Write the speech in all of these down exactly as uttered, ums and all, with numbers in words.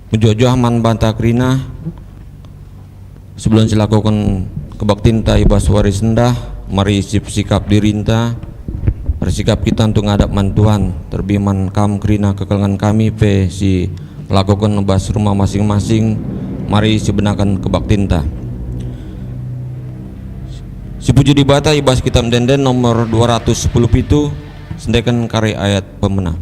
Mejuah-juah man banta kerina, sebelum silakoken kebaktinta i bas wari sendah, mari sisikap dirinta, ersikap kita untuk ngadap man Tuhan, terlebih man kam kerina kekelengen kami pe si lakoken bas rumah masing-masing, mari sibenaken kebaktinta. Sipuji Dibata i bas Kitab Ende-enden nomor dua ratus sepuluh pitu, sendeken kari ayat pemena.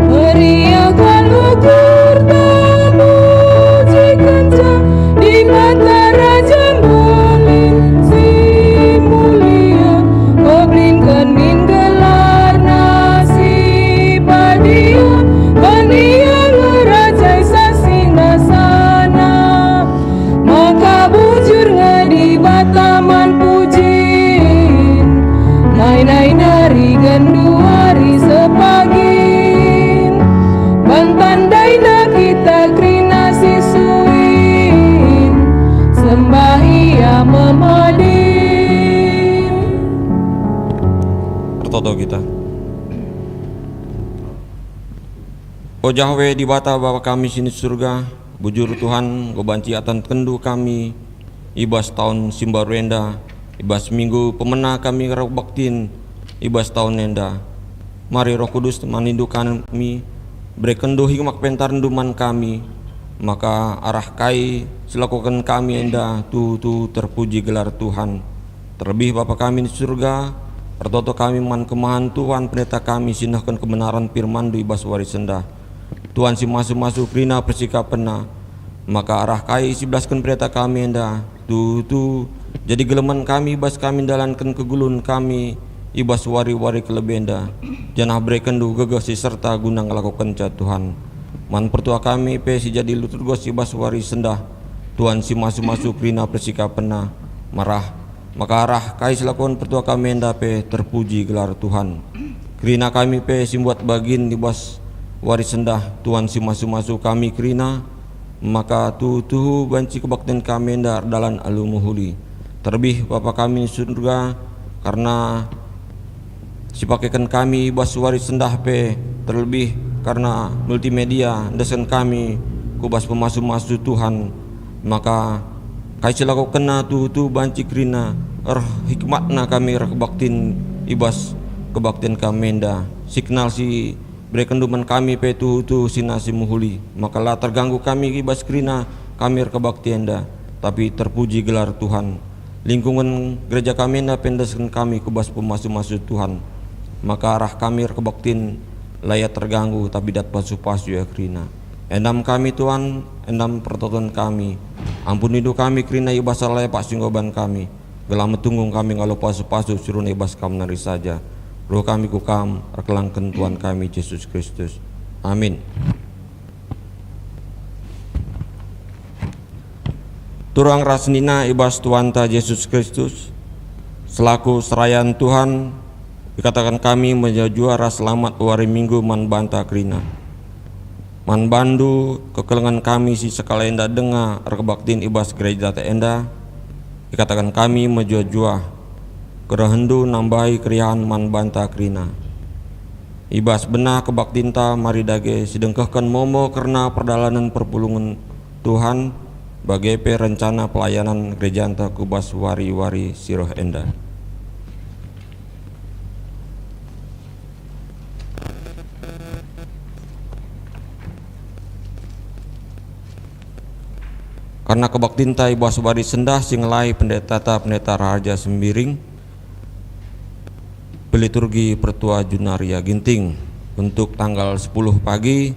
Meriahkan ukur dan puji kenca Dibata Raja Mbelin si mulia, keblinken min gelarna si badia, bani Ia ngerajai sasina sana. Maka bujur nge Dibata man pujin, nai-nai nari genduari sepagin. Bantan daina kita kerina si suin, sembah Ia memadin. Ertoto kita. O Jahwe Dibata Bapa kami si ni Surga, bujur Tuhan, enggo banci atenkenNdu kami i bas taun si mbaru enda, i bas minggu pemena kami erkebaktin i bas taun enda. Mari Roh Kudus temaniNdu kami, berekenNdu hikmat pentarenNdu man kami, maka arah kai si lakoken kami enda tuhu-tuhu terpuji gelar Tuhan. Terlebih Bapa kami ni Surga, ertoto kami man kemahen Tuhan Pendeta kami si nehken kebenaran firmanNdu i bas wari sendah. Tuhan si masu-masu kerina persikapenna, maka arah kai si belasken pendeta kami enda, tuhu-tuhu jadi gelemen kami i bas kami ndalanken kegeluhen kami i bas wari-wari kelebenta, janah berekenNdu gegeh si serta guna ngelakokenca, Tuhan. Man pertua kami pe si jadi luturgos i bas wari sendah, Tuhan si masu-masu kerina persikapenna, marah, maka arah kai si lakoken pertua kami enda pe terpuji gelar Tuhan. Kerina kami pe si mbuat bagin i bas wari sendah, Tuhan si masu-masu kami kerina, maka tuhu-tuhu banci kebaktin kami enda erdalan alu mehuli. Terlebih Bapa kami i Surga, kerna sipakeken kami i bas wari sendah pe, terlebih kerna multimedia endesken kami ku bas pemasu-masu Tuhan, maka kai si lakokenna tuhu-tuhu banci kerina, erhikmatna kami erkebaktin i bas kebaktin kami enda. Signal si berekenNdu man kami pe tuhu-tuhu sina si mehuli, maka la terganggu kami i bas kerina kami erkebakti enda, tapi terpuji gelar Tuhan. Lingkungen gereja kami enda pe endesken kami ku bas pemasu-masu Tuhan, maka arah kami erkebaktin la ia terganggu, tapi dat pasu-pasu ia kerina. Endam kami, Tuhan, endam pertoton kami. AmpuniNdu kami kerina i bas salah epak si enggo iban kami, gelah metunggung kami ngalo pasu-pasu si runa i bas Kam nari saja. Ruh kami ku Kam, erkelangken Tuhan kami Jesus Kristus. Amin. Turang ras senina i bas Tuhanta Jesus Kristus, selaku serayan Tuhan, ikataken kami mejuah-juah ras selamat wari Minggu man banta kerina. Man bandu, kekelengen kami si sekalenda denga erkebaktin i bas gereja enda, ikataken kami mejuah-juah, kerehenNdu nambahi keriahen man banta kerina. I bas bena kebaktinta mari dage sidengkehken momo kerna perdalanen perpulungen Tuhan, bage pe rencana pelayanan gerejanta ku bas wari-wari si reh enda. Kerna kebaktinta i bas wari sendah si ngelai pendetata Pendeta Raja Sembiring, peliturgi Pertua Junaria Ginting. Untuk tanggal sepuluh pagi,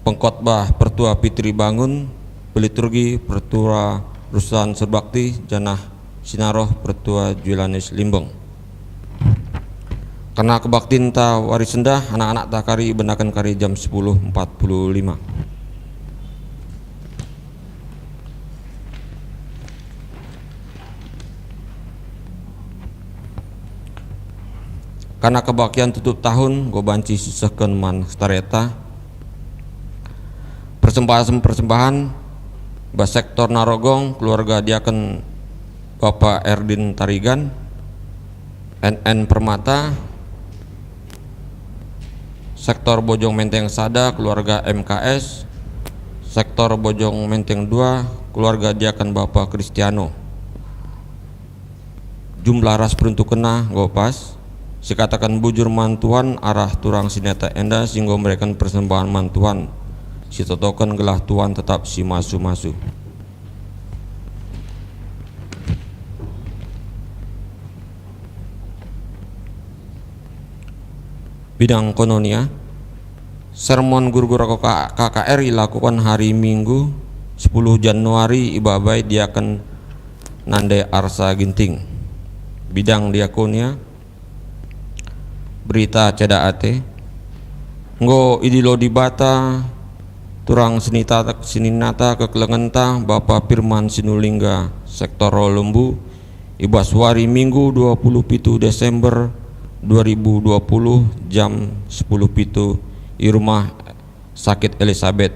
pengkhotbah Pertua Pitri Bangun, peliturgi Pertua Rusan Serbakti, janah sinaroh Pertua Julianus Limbong. Kerna kebaktinta wari sendah, anak-anakta kari ibenaken kari jam sepuluh empat puluh lima. Kerna kebaktin tutup tahun, enggo banci sisehken man setareta persembahan-persembahan Bas sektor Narogong, keluarga Diaken Bapa Erdin Tarigan, N N Permata, sektor Bojong Menteng sada, keluarga M K S, sektor Bojong Menteng dua, keluarga Diaken Bapa Kristiano. Jumlah ras peruntukenna enggo pas. Sikataken bujur man Tuhan arah turang si neta enda si enggo mereken persembahen man Tuhan, sitotoken gelah Tuhan tetap si masu-masu. Bidang Kononia. Sermon guru-guru K K R ilakuken hari Minggu, sepuluh Januari, ibabai Diaken Nande Arsa Ginting. Bidang diakonia, berita ceda ate. Enggo idilo Dibata turang senita-, seninata kekelengenta Bapa Firman Sinulingga, sektor Lembu, i bas wari Minggu dua puluh pitu Desember dua ribu dua puluh, jam sepuluh pitu, i Rumah Sakit Elisabet,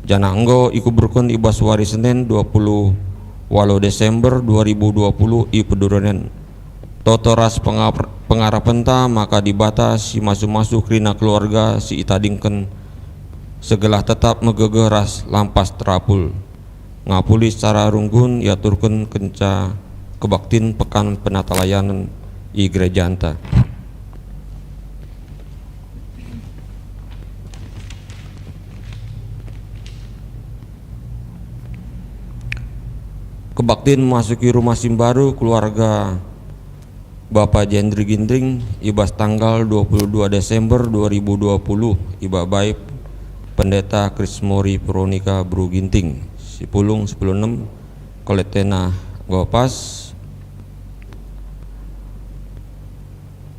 janah enggo ikuburken i bas wari Senen dua puluh walu Desember dua ribu dua puluh i Pedurenen. Toto ras pengap-, pengarapenta maka Dibata si masu-masu kerina keluarga si itadingken segelah tetap megegeh ras lampas terapul. Ngapuli secara runggun iaturken kenca kebaktin Pekan Penatalayanen i gerejanta. Kebaktin masuki rumah si mbaru keluarga Bapa Jendri Ginting i bas tanggal dua puluh dua Desember dua ribu dua puluh, ibabai Pendeta Krismori Veronika Bru Ginting, Sipulung sepuluh enem, koletena enggo pas.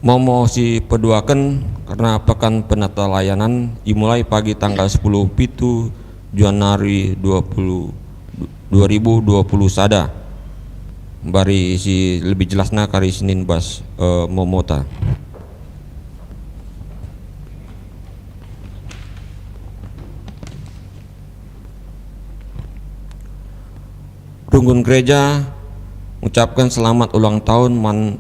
Momo si peduaken kerna Pekan Penatalayanan imulai pagi tanggal sepuluh pitu Januari dua puluh, dua ribu dua puluh sada. Mbari si lebih jelasna kari Senin bas, eh, momota. Runggun gereja ngucapken selamat ulang tahun man,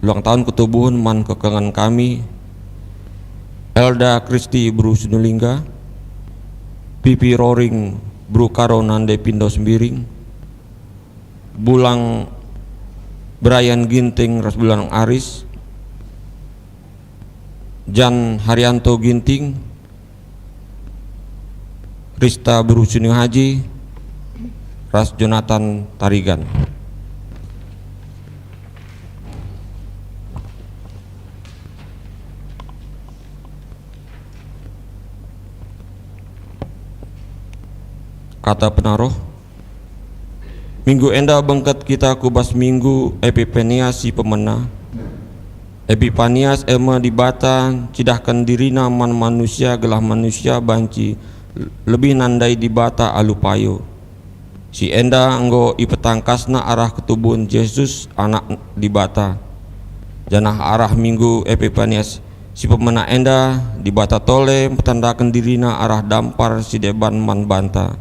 ulang tahun ketubuhen man kekelengen kami, Elda Kristi Bru Sinulingga, Pipi Roring Bru Karo Nande Pindo Sembiring, Bulang Brian Ginting ras Bulang Aris, Jan Haryanto Ginting, Rista Bru Suni Haji, ras Jonathan Tarigan. Kata penaroh. Minggu enda bengket kita ku bas Minggu Epipanias si pemena. Epipanias e me Dibata cidahken diriNa man manusia gelah manusia banci lebih nandai Dibata alu payo. Si enda enggo ipetangkasNa arah ketubuhen Jesus, Anak Dibata. Janah arah Minggu Epipanias si pemena enda, Dibata tole mpetandaken diriNa arah dampar si deban man banta,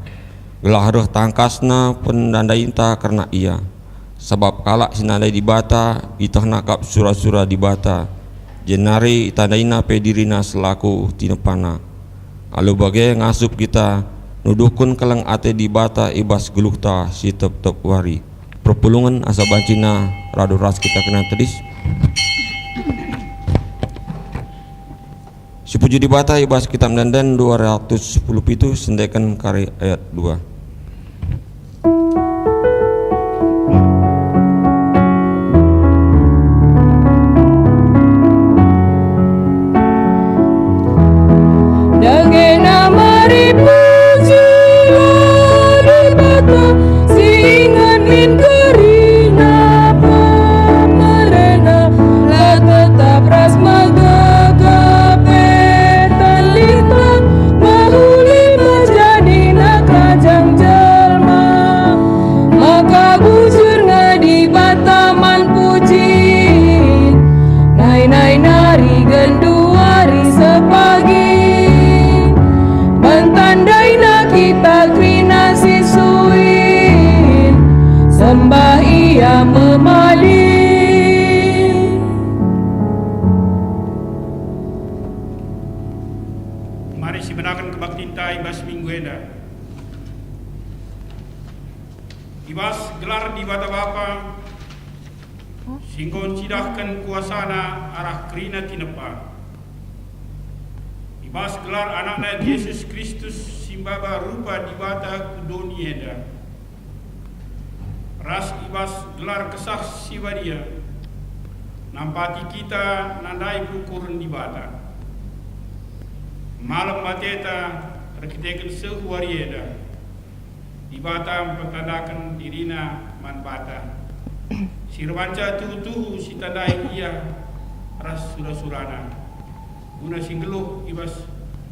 gelah reh tangkasna pendandainta kerna Ia. Sabap kalak si nandai Dibata, ietehna kap sura-sura Dibata, jenari itandaina pe dirina selaku tinepaNa. Alu bage ngasup kita nuduhken keleng ate Dibata i bas geluhta si tep-tep wari. Perpulungen asa bancina radu ras kita kena tedis. Sipuji Dibata i bas Kitab Ende-enden dua ratus sepuluh pitu, sendeken kari ayat dua. Dagena mari pujilah Dibata, si inget min kerina pemerena, la tetap ras megegeh pe talita, mehuli menjadina kerajaan Menaken kebaktinta i bas minggu enda. I bas gelar Dibata Bapa, si enggo ncidahken kuasaNa arah kerina tinepa. I bas gelar AnakNa Jesus Kristus si maba rupa Dibata ku doni enda. Ras i bas gelar Kesah Si Badia, nampati kita nandai perukuren Dibata. Malem ateta erkiteken seh wari enda, Dibata mpertandaken diriNa man banta, si erbahanca tuhu-tuhu si tandai Ia ras sura-suraNa, guna si nggeluh i bas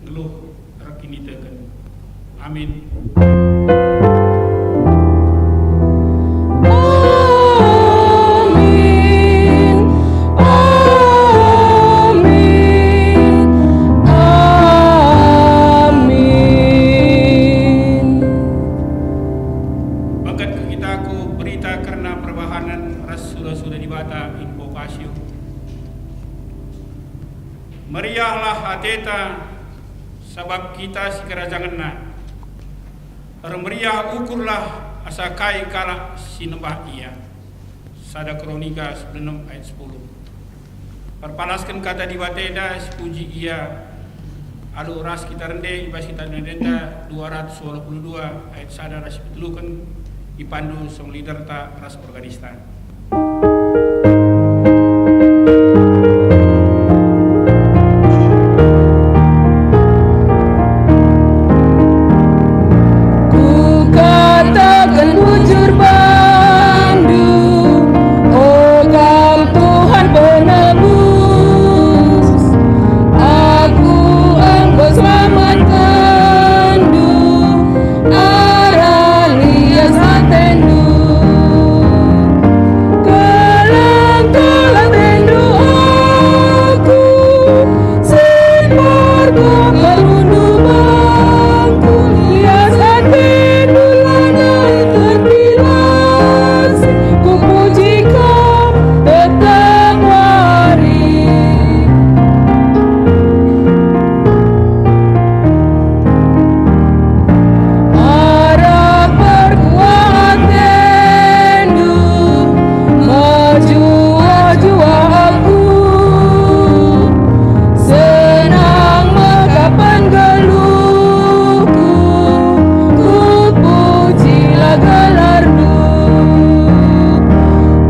nggeluh erkiniteken. Amin. Amin. Amin. Amin. Bengket ku kita ku berita kerna perbahanen ras sura-sura Dibata, Invocatio. Meriahlah ateta, sabap kita sikerajangenNa. Ermeriah ukurlah asa kai kalak si nembah Ia. Sada Kronika sepuluh enem ayat sepuluh. Perpalasken kata Dibata enda, sipuji Ia, alu ras kita rende i bas kita rende enda dua ratus waluh puluh dua ayat sada ras sipeteluken, ipandu song leaderta ras organista. Kukataken bujur bandu, o kam Tuhan Penebus, aku enggo selamatkenNdu. Arah lias atendu, keleng-keleng atendu aku, si mbarko ngerundu bangku. Lias atendu lanai terpilas, kupuji Kam tep-tep wari. Arah perkuah atendu, mejuah-juah aku, senang mekapken geluhku, kupujilah gelarNdu.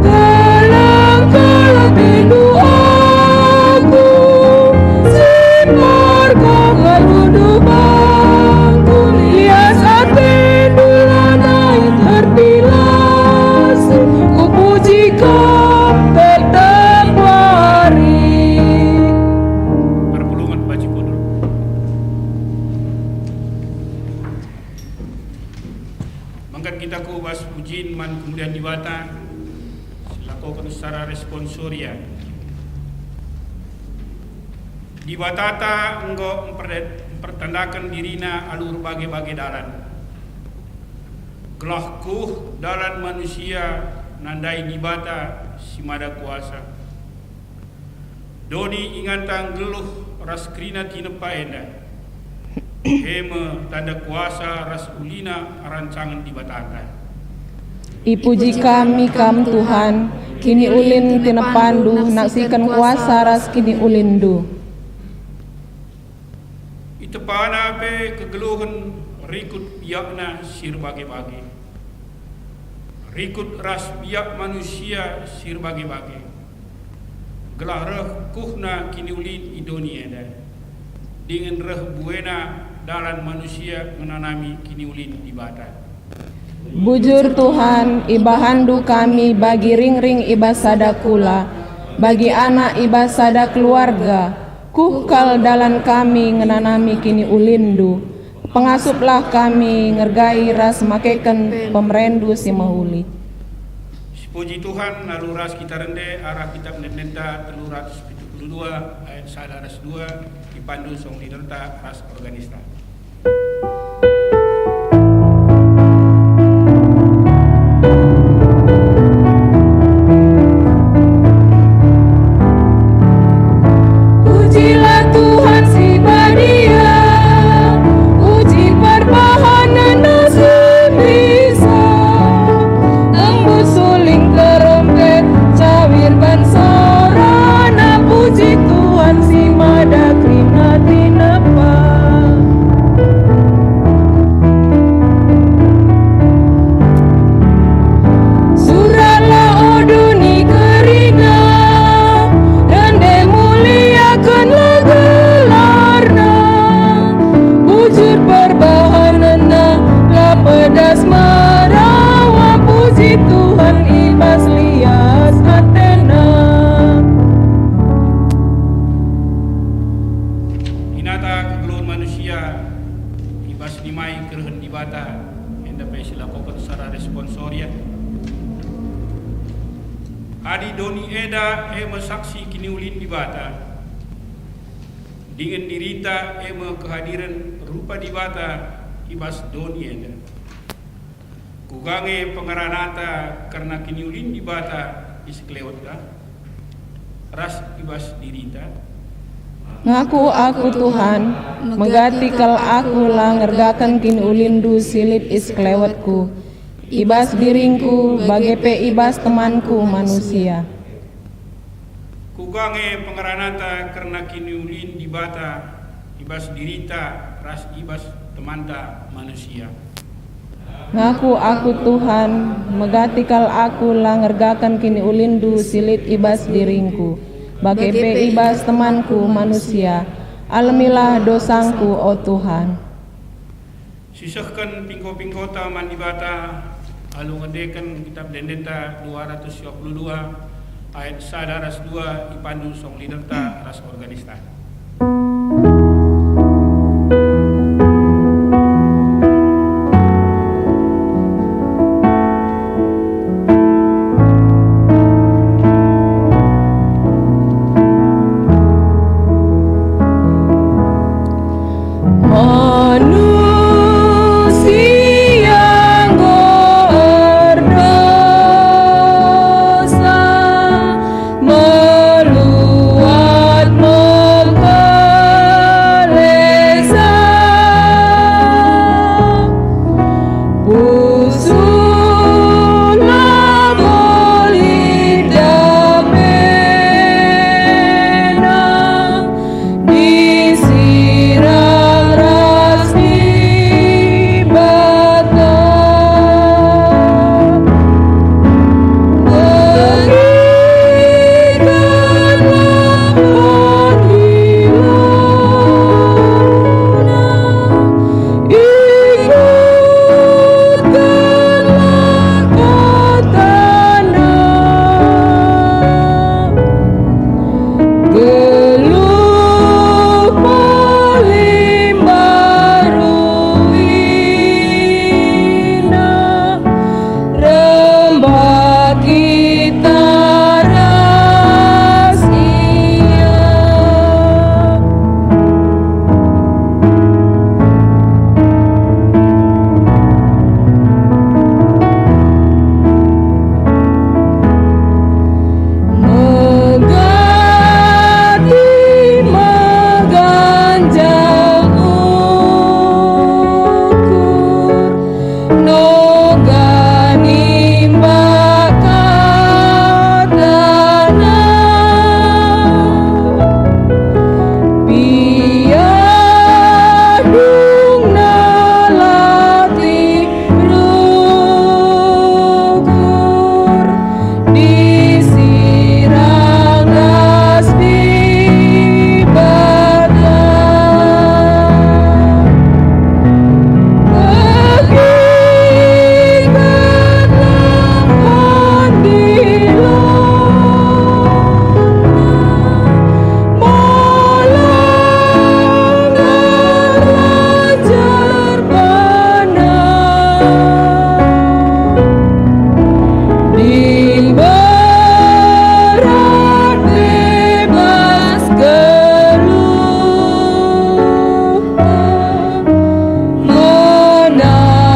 Keleng-keleng atendu aku, si mbarko ngerundu bangku. Lias atendu lanai terpilas, kupuji Kam tep-tep wari. Perpulungen banci kundul. Bengket kita ku bas pujin man kemulian Dibata, silakoken secara responsoria. Dibatata enggo mper-, mpertandaken diriNa alu erbage-bage dalan, gelah kuh dalan manusia nandai Dibata si mada kuasa. Doni inganta nggeluh ras kerina tinepa enda, e me tanda kuasa ras ulina rancangen Dibatanta. Ipuji kami Kam, Tuhan, kiniulin tinepaNdu naksiken kuasa ras kiniulinNdu. Itepana pe kegeluhen rikut biakna si erbage-bage, rikut ras biak manusia si erbage-bage, gelah reh kuhna kiniulin i doni enda, dingen reh buena dalan manusia ngenanami kiniulin Dibata. Bujur, Tuhan, ibahanNdu kami bagi ringring i bas sada kula, bagi anak i bas sada keluarga. Kuh kal dalan kami ngenanami kiniulinNdu. Pengasuplah kami ngergai ras makeken pemerenNdu si mehuli. Sipuji Tuhan, alu ras kita rende arah kitab enda-enda telu ratus pitu puluh dua ayat sada ras dua, ipandu song leaderta ras organista. Pujilah Tuhan si badia, Ia i bas nimai kerehen Dibata, enda pe silakoken secara responsoria. Adi doni enda e me saksi kiniulin Dibata, dingen dirinta e me kehadiren rupa Dibata i bas doni enda. Kuga nge pengerananta kerna kiniulin Dibata i sekelewet ka, ras i bas dirinta? Ngaku aku, Tuhan, megati kal aku la ngergaken kiniulinNdu si lit i sekelewetku, i bas diringku, bage pe i bas temanku manusia. Kuga nge pengerananta kerna kiniulin Dibata i bas dirinta ras i bas temanta manusia? Ngaku aku, Tuhan, megati kal aku la ngergaken kiniulinNdu si lit i bas diringku, bage pe i bas temanku manusia. Alemilah dosangku, o Tuhan. Sisehken pingko-pingkota man Dibata alu ngendeken Kitap Ende-Endenta dua ratus dua puluh dua, ayat sada ras dua, ipandu song leaderta ras organista. Manusia enggo erdosa, meluat mengkelesa. Pusuhlah lit damena, disirang ras Dibata. Begikenlah pandilona, ikutkenlah katana. Geluh palimbaru ina, rembak kita ras ia. Megati meganjang ukur, noga nimbak katana. Piah dungna latih rukur, disirang ras Dibata. Begikenlah pandilona, malanggar ajar bana. Dim berat bebas geluh, menang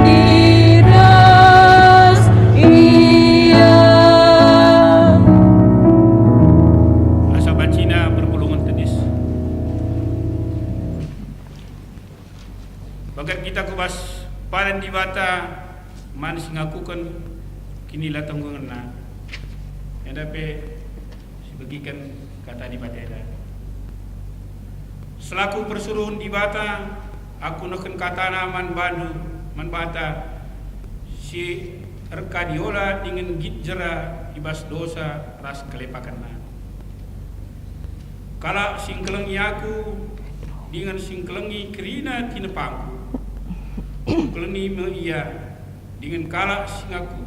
di ras ia. Asa bancina perpulungen tedis. Bage kita ku bas padan Dibata man si ngakuken kinilatengguenna, enda pe si begiken kata Dibata enda. Selaku persuruhen Dibata, aku nehken katana man bandu, man banta si erkadiola dingen nggit jera i bas dosa ras kelepakenna. Kalak si ngkelengi aku dingen si ngkelengi kerina tinepangku, kukeleni me ia, dingen kalak si ngaku,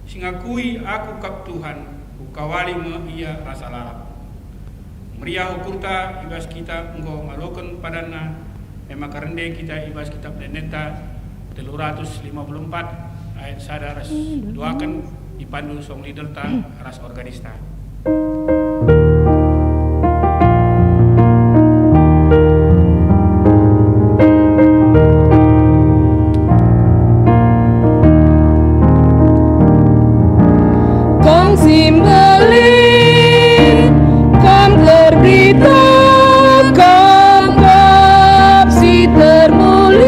si ngakui aku kap Tuhan, kukawali me ia rasa lalap. Meriah ukurta i bas kita enggo ngaloken padanna, e maka rende kita i bas Kitap Ende-Endenta telu ratus lima puluh empat ayat sada ras duaken, dipandu song leaderta ras organista. Kam si mbelin, Kam terberita, Kam kap si termulia.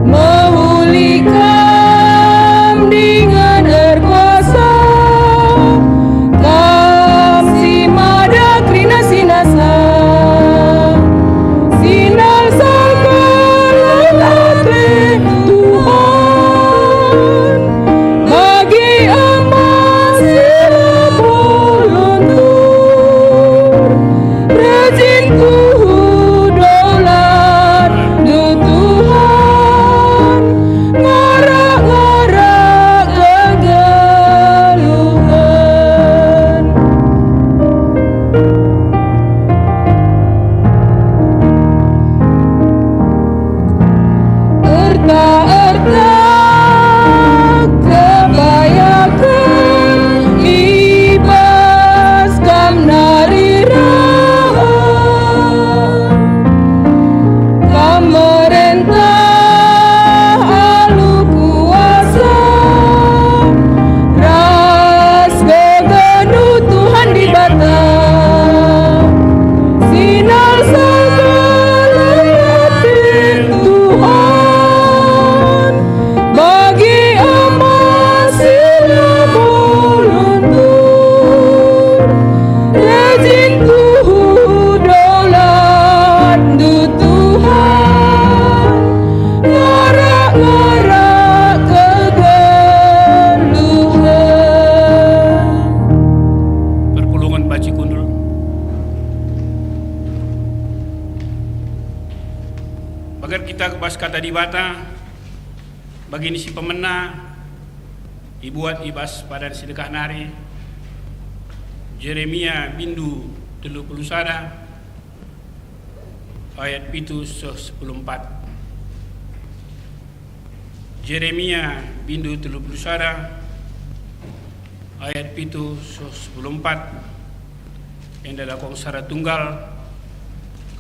Mehuli Kam dingen erkuasa, Kam si mada kerina si nasa. Sinalsal keleng ate Tuhan, bagi emas si labo luntur. Rejingku daulatNdu Tuhan, ngarak-ngarak kegeluhen. Erta-erta kebayaken i bas Kam nari reh. Kam merentah alu kuasa ras kegeluhen Tuhan Dibata. Sinalsal keleng ate Tuhan, bagi emas si labo luntur. Rejingku daulatNdu Tuhan, ngarak-ngarak kegeluhen. Perpulungen banci kundul. Bage kita ku bas Kata Dibata, bagin si pemena ibuat i bas padan si dekah nari, Jeremia bindu telu puluh sada ayat pitu seh sepuluh empat. Jeremia bindu telu puluh sada ayat pitu seh sepuluh empat. Enda dakong secara tunggal,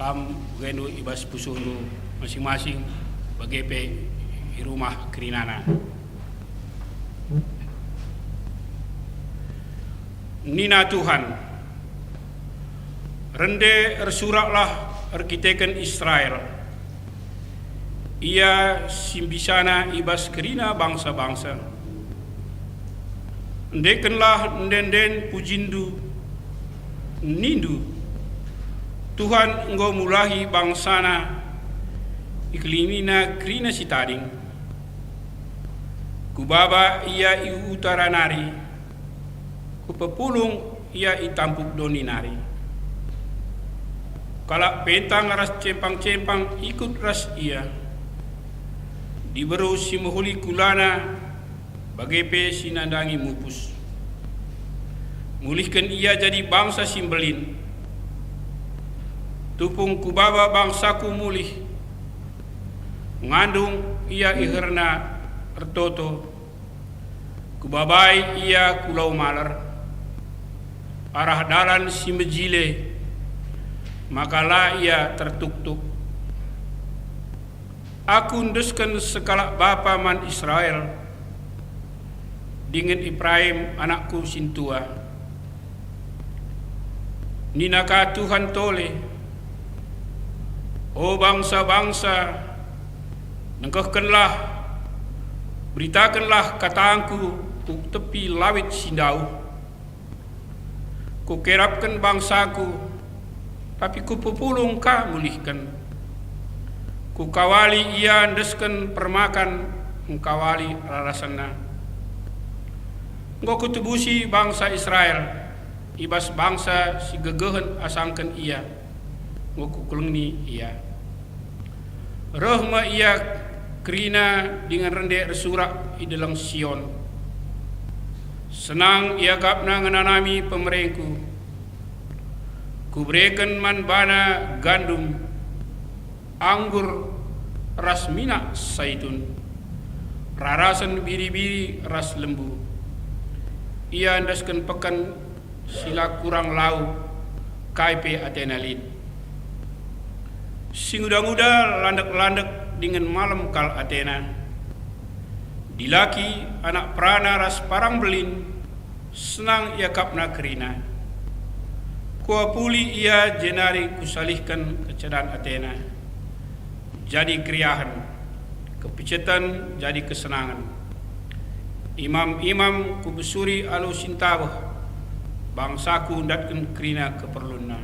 kam begendu i bas pusuhndu masing-masing, bage pe i rumah kerinana. Nina Tuhan, "Rende ersuraklah erkiteken Israel, ia si mbisana i bas kerina bangsa-bangsa. Endekenlah ende-enden pujindu, nindu, 'Tuhan enggo mulahi bangsaNa, ikelingina kerina si tading. Kubaba ia i utara nari, Kupepulung ia i tampuk doni nari. Kalak pentang ras cempang-cempang ikut ras ia. Diberu si mehuli kulana, bage pe si nandangi mupus. Mulihken ia jadi bangsa si mbelin. Tupung kubaba bangsaku mulih, ngandung ia iherna ertoto. Kubabai ia ku lau maler, arah dalan si mejile, maka la ia tertuktuk. Aku endesken sekalak bapa man Israel, dingen Ipraim anakku sintua." Nina ka Tuhan tole, "O bangsa-bangsa, nengkehkenlah, beritakenlah katangku ku tepi lawit si ndauh. Kukerapken bangsaku, tapi kupepulung ka mulihken. Kukawali ia endesken permakan, engkawali rarasenna. Enggo kutebusi bangsa Israel i bas bangsa si gegehen asangken ia, enggo kukelengi ia. Reh me ia kerina dingen rende ersurak i deleng Sion. Senang iakapna ngenanami pemerengku. Kubereken man bana gandum, anggur, ras minak saitun, rarasen biri-biri ras lembu. Ia endesken peken si la kurang lau, kai pe atena lit. Si nguda-nguda landek-landek dingen malem kal atena. Dilaki, anak perana ras parang mbelin, senang iakapna kerina. Kuapuli ia jenari kusalihken kecedan atena. Jadi keriahen, kepiceten jadi kesenangen. Imam-imam kubesuri alu si ntabeh, bangsaku ndatken kerina keperlunna.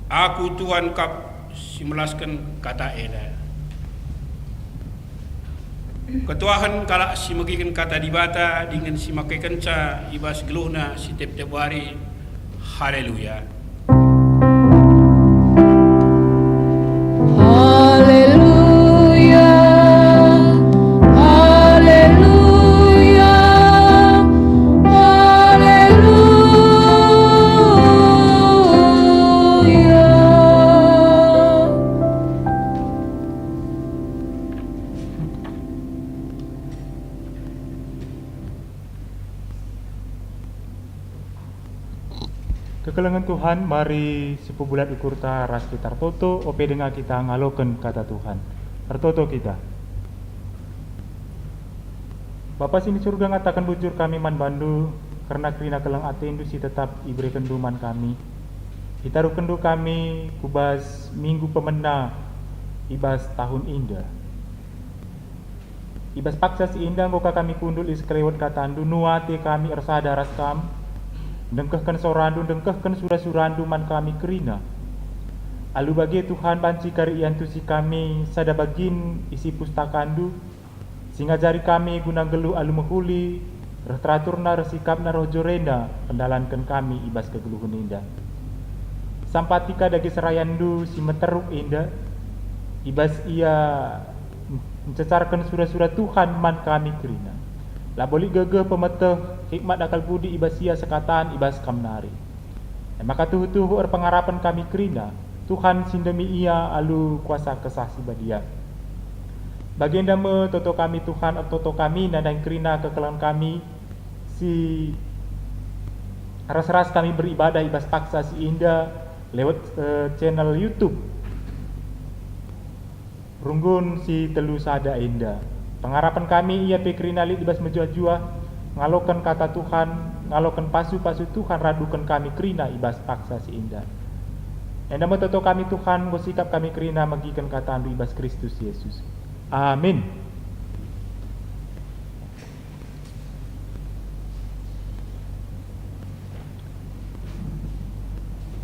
Aku Tuhan kap si melasken kata enda. Ketuahen kalak si megiken kata Dibata dingen si makekenca i bas geluhna si tep-tep wari. Haleluya. Haleluya, haleluya, haleluya. Kekelengen Tuhan, mari sipebulat ukurta ras kita ertoto, ope denga kita ngaloken kata Tuhan. Ertoto kita. Bapa si ni Surga, ngataken bujur kami man bandu, kerna kerina keleng atendu si tetap iberekenNdu man kami. ItaruhkenNdu kami ku bas minggu pemena i bas tahun enda. I bas paksa si enda enggo ka kami kundul i sekelewet katandu, nuate kami ersada ras kam, ndengkehken sorandu, ndengkehken sura-surandu man kami kerina. Alu bage Tuhan, banci kari iantusi kami sada bagin isi pustakandu, si ngajari kami guna nggeluh alu mehuli, reh teraturna, reh sikapna, reh jorena pendalanken kami i bas kegeluhen enda. Sampati ka dage serayanNdu si meteruk enda, i bas ia ncecarken sura-sura Tuhan man kami kerina. Labo lit gegeh, pemeteh, hikmat, akal budi i bas ia sekatan i bas Kam nari. E maka tuhu-tuhu erpengarapen kami kerina, Tuhan si ndemi ia alu kuasa Kesah Si Badia. Bagenda me toto kami, Tuhan, ertoto kami nandangi kerina kekelengen kami si ras-ras kami beribadah i bas paksa si enda lewat, eh, channel YouTube. Runggun si telu sada enda. Pengarapen kami ia pe kerina lit i bas mejuah-juah, ngaloken kata Tuhan, ngaloken pasu-pasu Tuhan raduken kami kerina i bas paksa si enda. Enda me toto kami, Tuhan, enggo sikap kami kerina megiken katandu i bas Kristus Yesus. Amin.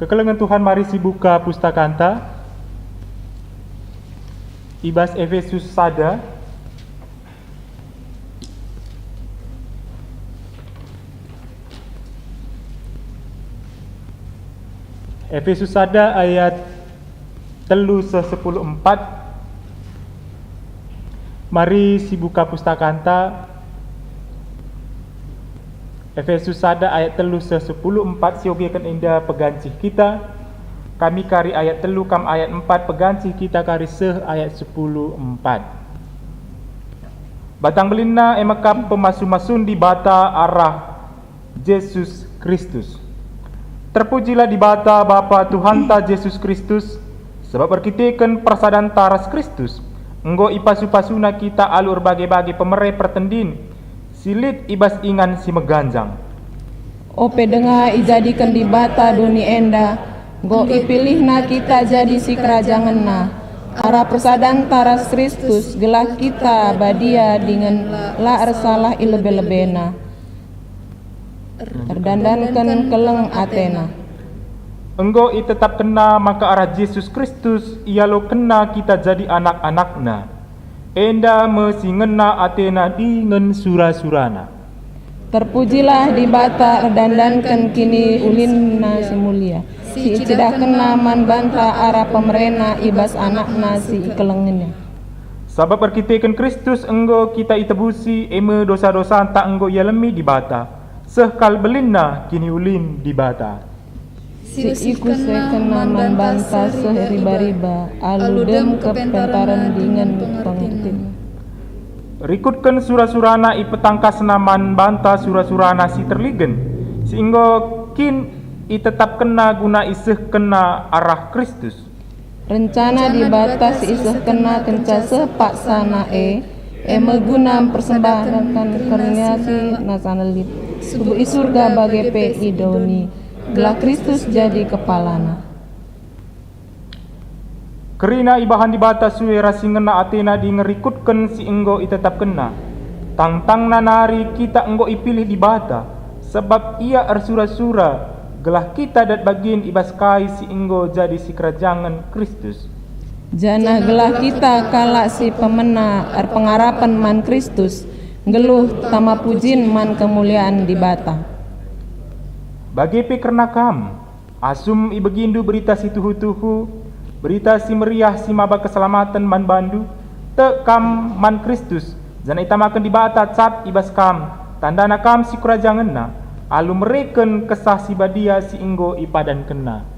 Kekelengen Tuhan, mari sibuka pustakanta i bas Efesus sada. Efesus sada ayat telu seh sepuluh empat. Mari sibuka pustakanta, Efesus sada ayat telu seh sepuluh empat, siogeken enda pegancih kita. Kami kari ayat telu, kam ayat empat, pegancih kita kari seh ayat sepuluh empat. Batang belinna e mekap pemasu-masun Dibata arah Jesus Kristus. Terpujilah Dibata, Bapa Tuhanta Jesus Kristus, sebab erkiteken persadanta ras Kristus, enggo ipasu-pasuNa kita alu erbage-bage pemere pertendin si lit i bas ingan si meganjang. Ope denga ijadiken Dibata doni enda, enggo ipilihNa kita jadi sikerajangenNa, arah persadanta ras Kristus, gelah kita badia dingen la ersalah i lebe-lebeNa. Erdandanken keleng atena. Enggo itetapkenNa maka arah Jesus Kristus ialokenNa kita jadi anak-anakNa. Enda me si ngena atena dingen sura-surana. Terpujilah Dibata erdandanken kiniulinNa si mulia, si icidahkenNa man banta arah pemereNa i bas AnakNa si ikelengiNa. Sabap erkiteken Kristus enggo kita itebusi, e me dosa-dosanta enggo ialemi Dibata. Seh kal belinna kiniulin Dibata. Si ikusehkenna man banta seh riba-riba, alu dem kepentaren dingen pengertin. Rikutken sura-surana ipetangkasna man banta sura-surana si terligen, si enggo kin itetapkenna guna isehkenna arah Kristus. Rencana Dibata si isehkenna kenca seh paksana e, e me guna mpersembahken kerina si nasa lit, subuk i Surga bage pe i doni, gelah Kristus jadi kepalana. Kerina ibahan Dibata sue ras si ngena atena dingen rikutken si enggo itetapkenna. Tangtangna nari kita enggo ipilih Dibata, sabap Ia ersura-sura gelah kita dat bagin i bas kai si enggo jadi sikerajangen Kristus. Janah gelah kita kalak si pemena erpengarapen man Kristus, nggeluh tama pujin man kemulian Dibata. Bage pe kerna kam, asum ibegindu berita si tuhu-tuhu, berita si meriah si maba keselamaten man bandu, tek kam man Kristus, janah itamaken Dibata cap i bas kam, tandana kam sikerajangenNa, alu mereken Kesah Si Badia si enggo ipadankenNa.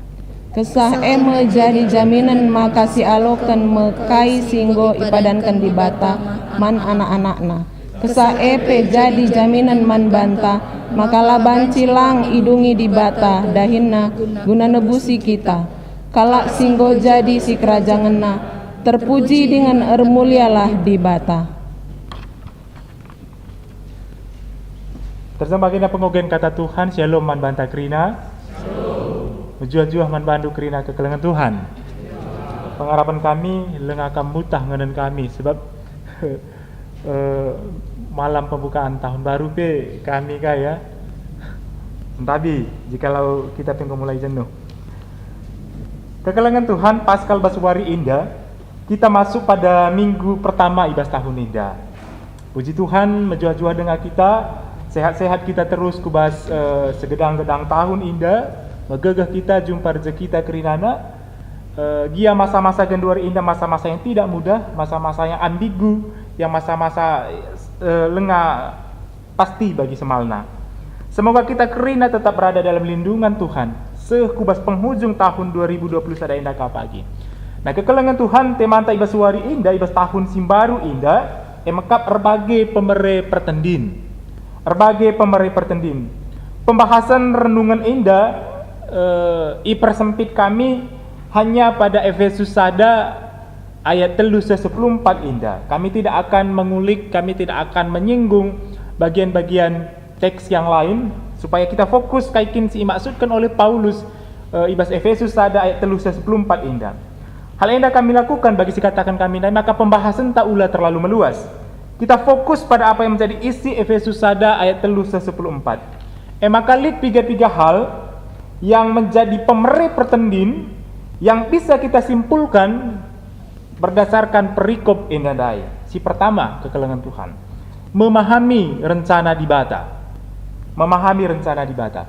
Kesah e me jadi jaminen maka sialoken me kai si enggo ipadanken Dibata man anak-anakNa. Kesah e pe jadi jaminen man banta maka la banci lang idungi Dibata dahinNa guna nebusi kita, kalak si enggo jadi sikerajangenNa. Terpuji dingen ermulialah Dibata. Terjeng bagenda pengogen kata Tuhan, Shalom man banta kerina. Mejuah-juah man bandu kerina kekelengen Tuhan. Pengarapen kami, lenga kam mutah ngenen kami, sebab eh, malam pembukaan tahun baru pe kami ka ya. Entabi, jikalau kita pe enggo mulai jenuh. Kekelengen Tuhan, Paskal bas wari enda, kita masuk pada minggu pertama i bas tahun enda. Puji Tuhan, mejuah-juah denga kita, sehat-sehat kita terus ku bas eh, segedang-gedang tahun enda, megegeh kita jumpa rejeki kita kerinana. Eh, gia masa-masa genduari enda masa-masa yang tidak mudah, masa-masa yang ambigu, yang masa-masa eh, lenga pasti bagi semalna. Semoga kita kerina tetap berada dalam lindungan Tuhan seh ku bas penghujung tahun dua ribu dua puluh sada enda ka pagi. Nah, kekelengen Tuhan, temanta i bas wari enda, i bas tahun si mbaru enda, e mekap erbage pemere pertendin. Erbage pemere pertendin. Pembahasen renungen enda eh, ipersempit kami hanya pada Efesus sada ayat telu seh sepuluh empat enda. Kami tidak akan mengulik, kami tidak akan menyinggung bagian-bagian teks yang lain, supaya kita fokus kai kin si imaksudken oleh Paulus eh, i bas Efesus sada ayat telu seh sepuluh empat enda. Hal enda kami lakukan bagi si kataken kami ndai, maka pembahasen tak ula terlalu meluas. Kita fokus pada apa yang menjadi isi Efesus sada ayat telu seh sepuluh empat. E maka lit piga-piga hal yang menjadi pemere pertendin yang bisa kita simpulkan berdasarkan perikop enda ndai. Si pertama, kekelengen Tuhan. Memahami rencana Dibata. Memahami rencana Dibata.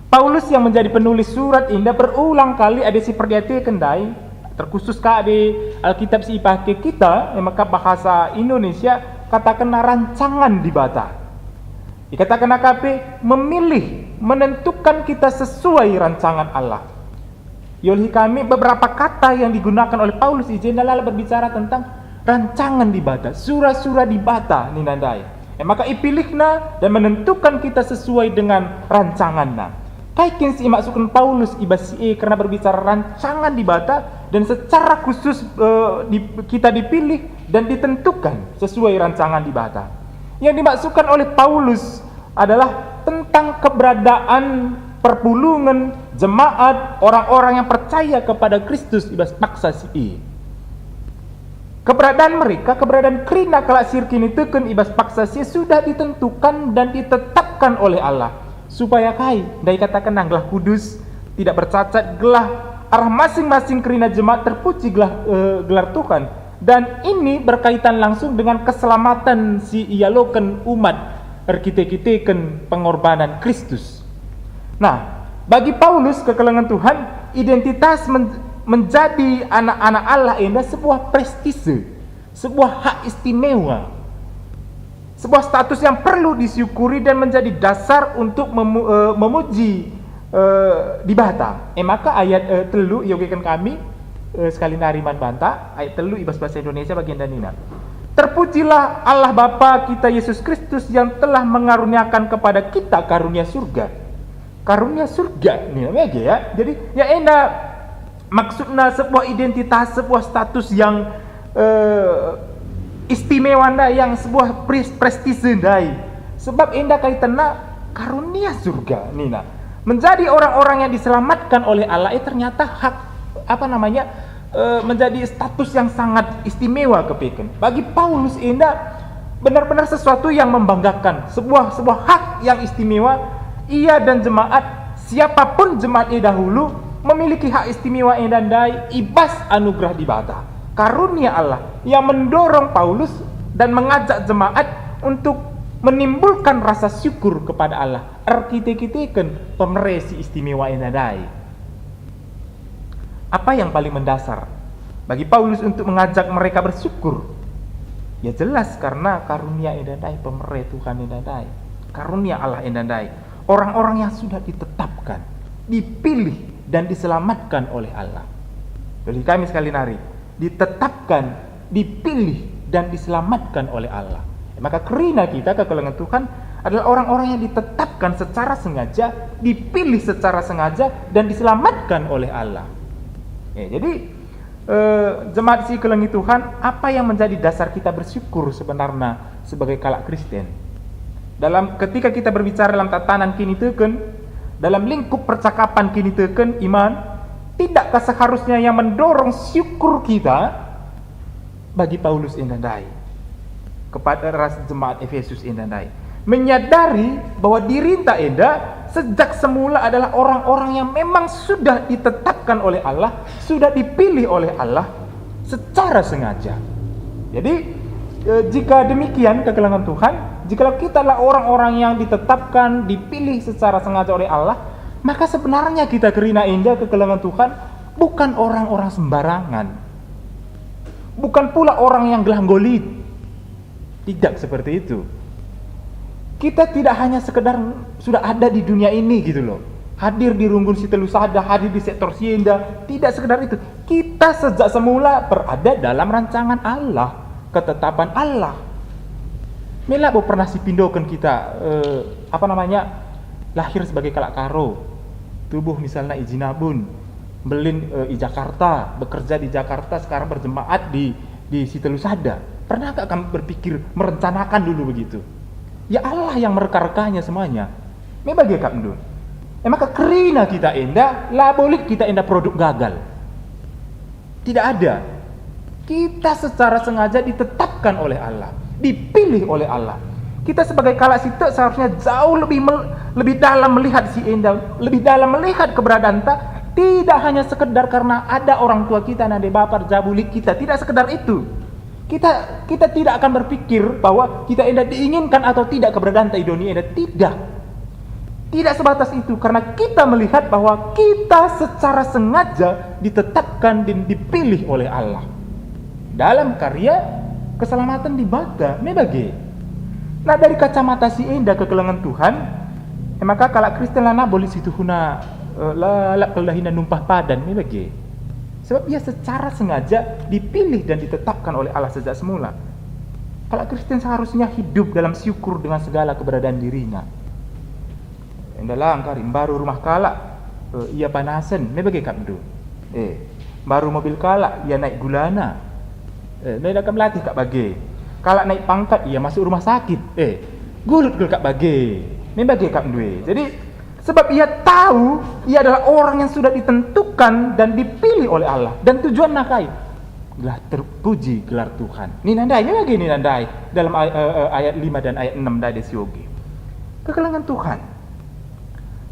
Paulus yang menjadi penulis surat enda berulang kali adi si perdiateken ndai, terkhusus ka adi Alkitab si ipake kita, e maka bahasa Indonesia katakenna rancangan Dibata. Ikatakenna ka pe memilih, menentukan kita sesuai rancangan Allah. Iolehi kami beberapa kata yang digunakan oleh Paulus i jenda lalap berbicara tentang rancangan Dibata, sura-sura Dibata nina ndai. E maka ipilihna dan menentukan kita sesuai dengan rancanganna. Kai kin si imaksudken Paulus i bas si e kerna berbicara rancangan Dibata dan secara khusus eh, di, kita dipilih dan ditentukan sesuai rancangan Dibata. Yang dimaksudkan oleh Paulus adalah tentang keberadaan perpulungen, jemaat, orang-orang yang percaya kepada Kristus i bas paksa si e. Keberadaan mereka, keberadaan kerina kalak si erkiniteken i bas paksa si e sudah ditentukan dan ditetapkan oleh Allah. Supaya kai? Ndai katakenna gelah kudus, tidak bercacat, gelah arah masing-masing kerina jemaat terpuji gelah eh, gelar Tuhan. Dan ini berkaitan langsung dengan keselamatan si ialoken umat erkite-kiteken pengorbanan Kristus. Nah, bagi Paulus, kekelengen Tuhan, identitas men- menjadi anak-anak Allah enda sebuah prestise, sebuah hak istimewa. Sebuah status yang perlu disyukuri dan menjadi dasar untuk memu- eh, memuji eh, Dibata. E maka ayat eh, telu iogiken kami eh, sekali nari man banta, ayat telu i bas bahasa Indonesia bagian nina, "Terpujilah Allah Bapa kita Yesus Kristus yang telah mengaruniakan kepada kita karunia surga." Karunia surga nih, ya, ya. Jadi, ya enda maksudna sebuah identitas, sebuah status yang eh, istimewa ndai, yang sebuah pres- prestise ndai. Sebab enda kaitenna karunia surga nina. Menjadi orang-orang yang diselamatkan oleh Allah, eh, ternyata hak, apa namanya, eh, menjadi status yang sangat istimewa kepeken. Bagi Paulus enda benar-benar sesuatu yang membanggakan, sebuah sebuah hak yang istimewa. Ia dan jemaat, siapapun jemaat e dahulu, memiliki hak istimewa enda ndai i bas anugerah Dibata. Karunia Allah yang mendorong Paulus dan mengajak jemaat untuk menimbulkan rasa syukur kepada Allah, erkite-kiteken pemere si istimewa enda ndai. Apa yang paling mendasar bagi Paulus untuk mengajak mereka bersyukur? Ya jelas, karena karunia enda ndai, pemere Tuhan enda ndai, karunia Allah enda ndai, orang-orang yang sudah ditetapkan, dipilih, dan diselamatkan oleh Allah. Bagi kami sekali nari, ditetapkan, dipilih, dan diselamatkan oleh Allah. Maka kerina kita kekelengen Tuhan adalah orang-orang yang ditetapkan secara sengaja, dipilih secara sengaja, dan diselamatkan oleh Allah. Ya, jadi eh, jemaat si kelengi Tuhan, apa yang menjadi dasar kita bersyukur sebenarnya sebagai kalak Kristen? Dalam ketika kita berbicara dalam tatanan kiniteken, dalam lingkup percakapan kiniteken iman, tidakkah seharusnya yang mendorong syukur kita bagi Paulus enda ndai kepada ras jemaat Efesus enda ndai, menyadari bahwa dirinta enda sejak semula adalah orang-orang yang memang sudah ditetapkan oleh Allah, sudah dipilih oleh Allah secara sengaja. Jadi, eh, jika demikian, kekelengen Tuhan, jikalau kita adalah orang-orang yang ditetapkan, dipilih secara sengaja oleh Allah, maka sebenarnya kita kerina enda, kekelengen Tuhan, bukan orang-orang sembarangan. Bukan pula orang yang gelah nggolit. Tidak seperti itu. Kita tidak hanya sekedar sudah ada di dunia ini gitu loh. Hadir di runggun si telu sada, hadir di sektor si enda. Tidak sekedar itu. Kita sejak semula berada dalam rancangan Allah, ketetapan Allah. Me labo pernah sipindoken kita, eh, apa namanya, lahir sebagai kalak Karo, tubuh misalnya i Jinabun, mbelin, eh, i Jakarta, bekerja di Jakarta, sekarang berjemaat di di si telu sada. Pernahkah kamu berpikir merencanakan dulu begitu? Ya Allah yang mereka-rekanya semuanya. Me bage kap ndun. E maka kerina kita enda, labo lit kita enda produk gagal. Tidak ada. Kita secara sengaja ditetapkan oleh Allah, dipilih oleh Allah. Kita sebagai kalak si tek seharusnya jauh lebih mel- lebih dalam melihat si enda, lebih dalam melihat keberadaanta, tidak hanya sekedar karena ada orang tua kita, nande bapa, erjabu lit kita, tidak sekedar itu. Kita kita tidak akan berpikir bahwa kita enda diinginkan atau tidak keberadaanta i doni enda, tidak. Tidak sebatas itu, karena kita melihat bahwa kita secara sengaja ditetapkan dan dipilih oleh Allah dalam karya keselamatan Dibata, me bage. Nah, dari kacamata si enda, kekelengen Tuhan, e maka kalak Kristen labo lit situhuna, eh, lalap kelah dahina numpah padan, me bage. Sebab ia secara sengaja dipilih dan ditetapkan oleh Allah sejak semula. Kalak Kristen seharusnya hidup dalam syukur dengan segala keberadaan dirina. Enda lang kari mbaru rumah kalak, eh, ia panasen, me bage kap ndun. Eh, mbaru mobil kalak, ia naik gulana. Eh, me enda kam latih kap bage. Kalak naik pangkat, ia masuk rumah sakit. Eh, gulut kal kap bage. Me bage kap ndun e. Jadi, sebab ia tahu ia adalah orang yang sudah ditentukan dan dipilih oleh Allah. Dan tujuanna kai? Gelah terpuji gelar Tuhan. Nina ndai, me bage nina ndai dalam ay- eh, eh, ayat lima dan ayat enam ndai de sioge. Kekelengen Tuhan.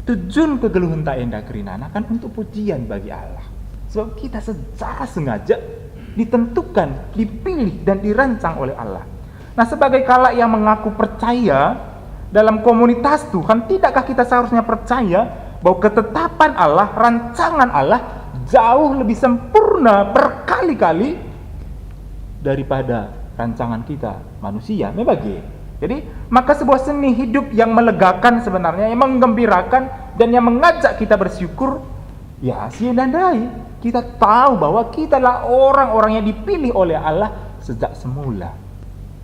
Tujun kegeluhenta enda kerinana kan untuk pujian bagi Allah. Sebab kita secara sengaja ditentukan, dipilih, dan dirancang oleh Allah. Nah, sebagai kalak yang mengaku percaya dalam komunitas Tuhan, tidakkah kita seharusnya percaya bahwa ketetapan Allah, rancangan Allah jauh lebih sempurna berkali-kali daripada rancangan kita manusia? Me bage. Jadi, maka sebuah seni hidup yang melegakan sebenarnya, yang menggembirakan, dan yang mengajak kita bersyukur, ya, si enda ndai. Kita tahu bahwa kita adalah orang-orang yang dipilih oleh Allah sejak semula.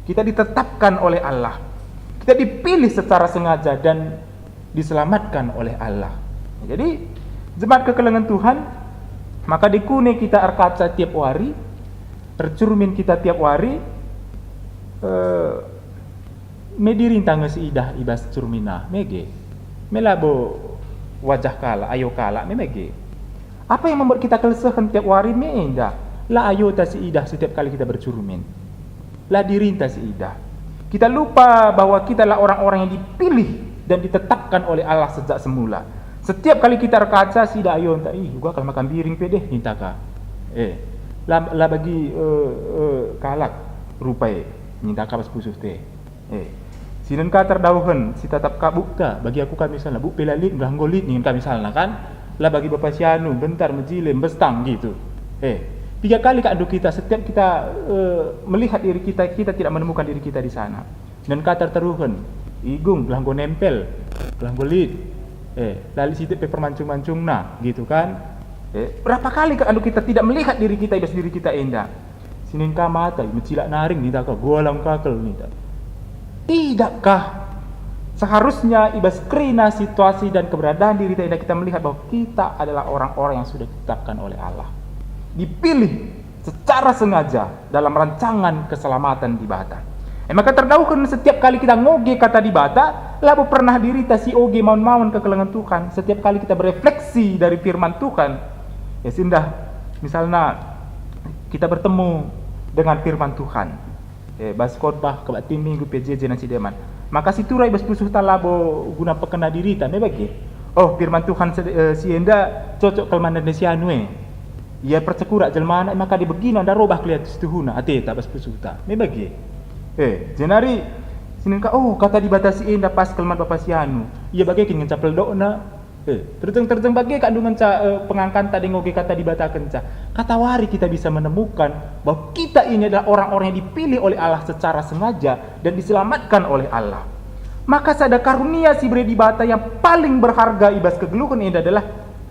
Kita ditetapkan oleh Allah. Kita dipilih secara sengaja dan diselamatkan oleh Allah. Jadi, jemaat kekelengen Tuhan, maka dikune kita erkaca tiap wari, ercurmin kita tiap wari, eh, me dirinta nge siidah i bas curminna, mege. Me labo wajah kalak, ayo kalak, me mege. Apa yang membuat kita kelesehen tiap wari me enda? La ayota siidah setiap kali kita bercurmin. La dirinta siidah. Kita lupa bahwa kita adalah orang-orang yang dipilih dan ditetapkan oleh Allah sejak semula. Setiap kali kita erkaca, siidah ayonta, "Ih, uga kal makan biring pe deh," ninta ka. Eh, la, la bagi, eh, eh, kalak rupa e, ninta ka bas pusuh te. Eh, sinen ka terdauhen, sitatap ka bukta, bagi aku ka misalna, buk pe la lit, gelah enggo lit, ningen ka misalna kan. La bagi bapa si anu, bentar, mejile, mbestang, gitu. Eh, tiga kali kak adu kita, setiap kita, eh, melihat diri kita, kita tidak menemukan diri kita di sana. Sinen ka terteruhen, igung, gelah enggo nempel, gelah enggo lit. Eh, la lit sitik pe permancung-mancungna, gitu kan. Eh, berapa kali kak adu kita tidak melihat diri kita, i bas diri kita enda. Sinen ka mata, mecilak naring, ninta ka, "Gualang kakel," ninta. Tidakkah seharusnya i bas kerina situasi dan keberadaan diri kita, kita melihat bahwa kita adalah orang-orang yang sudah ditetapkan oleh Allah, dipilih secara sengaja dalam rancangan keselamatan Dibata? E maka terdauhen setiap kali kita ngoge kata Dibata, labo pernah dirita si oge maun-maun kekelengen Tuhan. Setiap kali kita berefleksi dari firman Tuhan, ya sindah, misalna, kita bertemu dengan firman Tuhan. Eh, bas khotbah kebaktin Minggu P J J nanci deman. Maka si tura i bas pusuhta labo guna pekena dirita, me bage. Oh, firman Tuhan sed-, eh, si enda cocok kal man enda si anu e. Ia percekurak jelmana, maka dibegina nda robah keliat situhuna, ateta bas pusuhta. Me bage. Eh, jenari sinen ka, oh, kata Dibata si enda pas kal man bapa si anu. Ia bage kin ngenca peldokna. Eh, terjeng-terjeng bage kak ngenca, eh, pengangkanta deng oge kata Dibata kenca. Katawari kita bisa menemukan bahwa kita ini adalah orang-orang yang dipilih oleh Allah secara sengaja dan diselamatkan oleh Allah. Maka sada karunia si bere Dibata yang paling berharga i bas kegeluhen enda adalah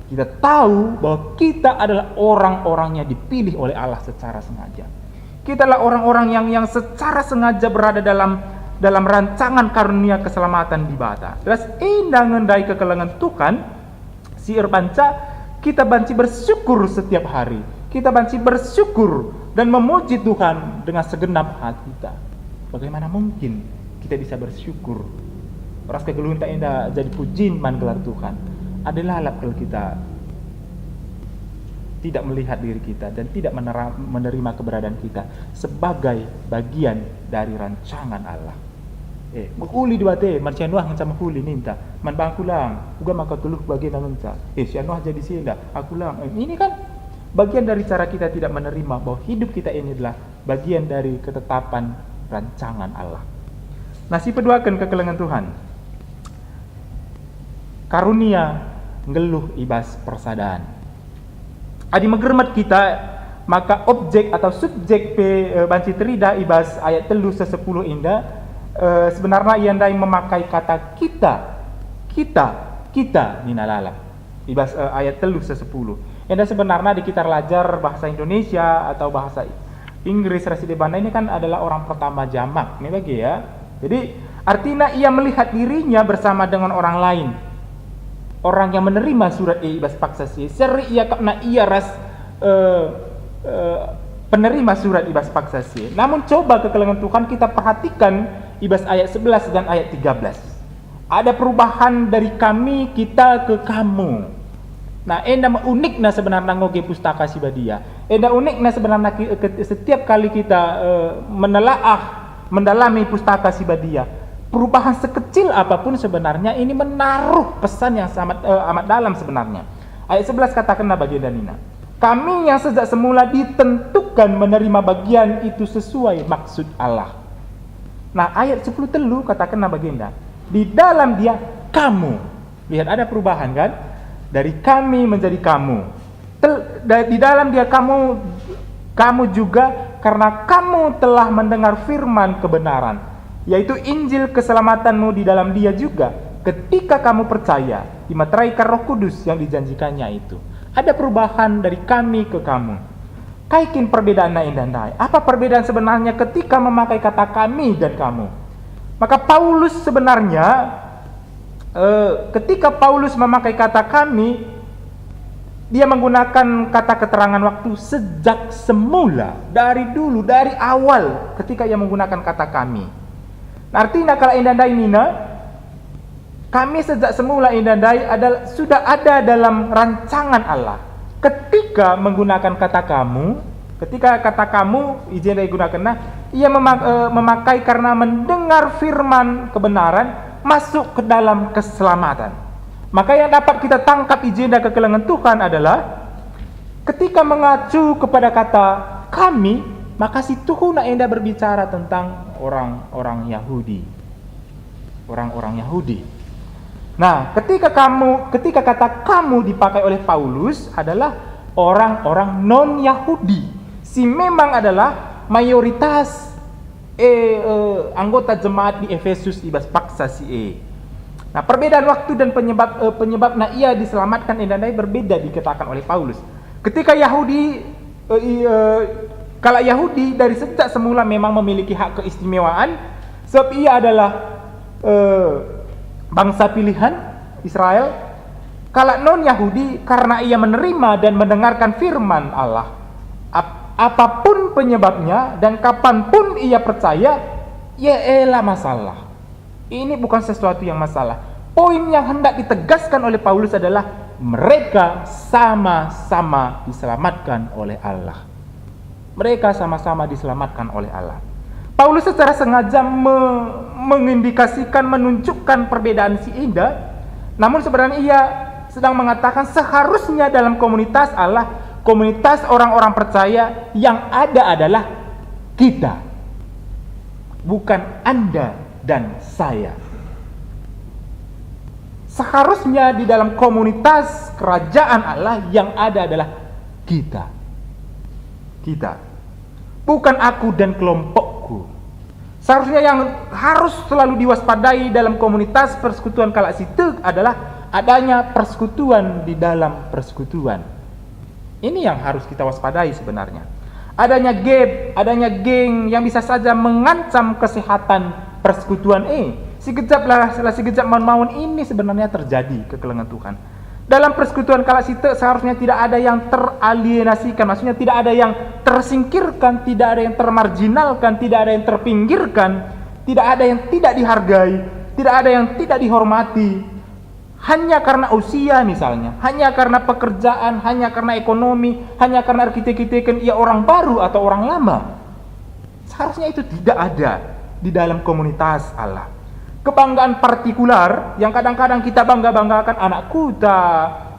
kita tahu bahwa kita adalah orang-orang yang dipilih oleh Allah secara sengaja. Kita adalah orang-orang yang, yang secara sengaja berada dalam, dalam rancangan karunia keselamatan Dibata. Ras enda ngendai kekelengen Tuhan si erbanca kita banci bersyukur setiap hari. Kita banci bersyukur dan memuji Tuhan dengan segenap hati kita. Bagaimana mungkin kita bisa bersyukur? Ras kegeluhenta enda jadi pujin man gelar Tuhan. Adi lalap kal kita tidak melihat diri kita dan tidak menera-, menerima keberadaan kita sebagai bagian dari rancangan Allah. Eh, mehuli Dibata, man si Noah ngenca mehuli ninta, "Man bangku lang, uga maka geluh bagenda ngenca." Eh, si Noah jadi si enda, "Aku lang." Eh, ini kan bagian dari cara kita tidak menerima bahwa hidup kita ini adalah bagian dari ketetapan rancangan Allah. Nah, si peduaken kekelengen Tuhan. Karunia nggeluh i bas persadaan. Adi megermet kita, maka objek atau subjek pe, eh, banci teridah i bas ayat telu seh sepuluh enda, eh, sebenarna ia ndai memakai kata kita, kita, kita nina lalap. I bas, eh, ayat telu seh sepuluh. Enda sebenarna adi kita erlajar bahasa Indonesia atau bahasa Inggris ras si debanna ini kan adalah orang pertama jamak, ini bagi ya. Jadi, artinya ia melihat dirinya bersama dengan orang lain. Orang yang menerima surat e i bas paksa si, seri ia kap na ia ras, eh, eh, penerima surat i bas paksa si. Namun coba kekelengen Tuhan kita perhatikan i bas ayat sebelas dan ayat tiga belas. Ada perubahan dari kami kita ke kamu. Nah, enda me unikna sebenarna ngoge Pustaka Si Badia. Enda unikna sebenarna ki-, ke-, setiap kali kita, eh, menelaah, mendalami Pustaka Si Badia, perubahan sekecil apapun sebenarnya ini menaruh pesan yang sangat, eh, amat dalam sebenarnya. Ayat sebelas katakenna bagenda nina, "Kami yang sejak semula ditentukan menerima bagian itu sesuai maksud Allah." Nah, ayat sepuluh telu katakenna bagenda, "Di dalam Dia kamu." Lihat, ada perubahan, kan? Dari kami menjadi kamu. Tel-, da-, di dalam Dia kamu, kamu juga, karena kamu telah mendengar firman kebenaran. yaitu Injil keselamatanmu di dalam Dia juga, ketika kamu percaya, dimeteraikan Roh Kudus yang dijanjikannya itu. Ada perubahan dari kami ke kamu. Kai kin perbedaanna enda ndai? Apa perbedaan sebenarnya ketika memakai kata kami dan kamu? Maka Paulus sebenarnya, eh, ketika Paulus memakai kata kami, dia menggunakan kata keterangan waktu sejak semula, dari dulu, dari awal ketika ia menggunakan kata kami. Nah, artinya kalau enda ndai nina, kami sejak semula enda ndai adalah sudah ada dalam rancangan Allah. Ketika menggunakan kata kamu, ketika kata kamu i jenda igunakenna, ia mema-, eh, memakai karena mendengar firman kebenaran masuk ke dalam keselamatan. Maka yang dapat kita tangkap i jenda kekelengen Tuhan adalah ketika mengacu kepada kata kami, maka situhuna enda berbicara tentang orang-orang Yahudi. Orang-orang Yahudi. Nah, ketika kamu, ketika kata kamu dipakai oleh Paulus adalah orang-orang non-Yahudi, si memang adalah mayoritas, eh, eh, anggota jemaat di Efesus i bas paksa si e. Nah, perbedaan waktu dan penyebab, eh, penyebabna ia diselamatkan enda ndai berbeda dikatakan oleh Paulus. Ketika Yahudi, eh, i, eh, kalak Yahudi dari sejak semula memang memiliki hak keistimewaan, sebab ia adalah, eh, bangsa pilihan Israel. Kalak non-Yahudi, karena ia menerima dan mendengarkan firman Allah, ap-, apapun penyebabnya dan kapanpun ia percaya, ia ela masalah. Ini bukan sesuatu yang masalah. Poin yang hendak ditegaskan oleh Paulus adalah mereka sama-sama diselamatkan oleh Allah. Mereka sama-sama diselamatkan oleh Allah. Paulus secara sengaja me-, mengindikasikan, menunjukkan perbedaan si enda. Namun sebenarnya ia sedang mengatakan seharusnya dalam komunitas Allah, komunitas orang-orang percaya yang ada adalah kita. Bukan Anda dan saya. Seharusnya di dalam komunitas kerajaan Allah yang ada adalah kita. Kita. Bukan aku dan kelompokku. Seharusnya yang harus selalu diwaspadai dalam komunitas persekutuan kalak si tek adalah adanya persekutuan di dalam persekutuan. Ini yang harus kita waspadai sebenarnya. Adanya gap, adanya geng yang bisa saja mengancam kesehatan persekutuan e. Sigejap lah, lah sigejap maun-maun ini sebenarnya terjadi kekelengen Tuhan. Dalam persekutuan kalak si tek seharusnya tidak ada yang teralienasikan, maksudnya tidak ada yang tersingkirkan, tidak ada yang termarginalkan, tidak ada yang terpinggirkan, tidak ada yang tidak dihargai, tidak ada yang tidak dihormati. Hanya karena usia misalnya, hanya karena pekerjaan, hanya karena ekonomi, hanya karena erkite-kiteken ia orang baru atau orang lama. Seharusnya itu tidak ada di dalam komunitas Allah. Kebanggaan partikular yang kadang-kadang kita bangga-banggakan, anak kuta,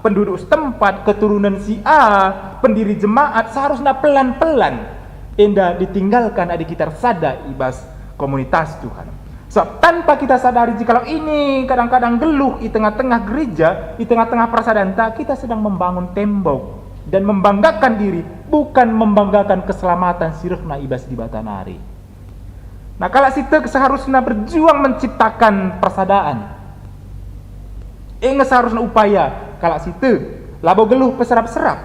penduduk setempat, keturunan si A, pendiri jemaat, seharusnya pelan-pelan enda ditinggalkan adi kita ersada i bas komunitas Tuhan. Sebab tanpa kita sadari, jikalau ini kadang-kadang geluh i tengah-tengah gereja, i tengah-tengah persadanta, kita sedang membangun tembok dan membanggakan diri, bukan membanggakan keselamatan si rehna i bas Dibata nari. Nah, kalak si tek seharusna berjuang menciptakan persadaan. E nge seharusna upaya kalak si tek, labo geluh peserap-serap.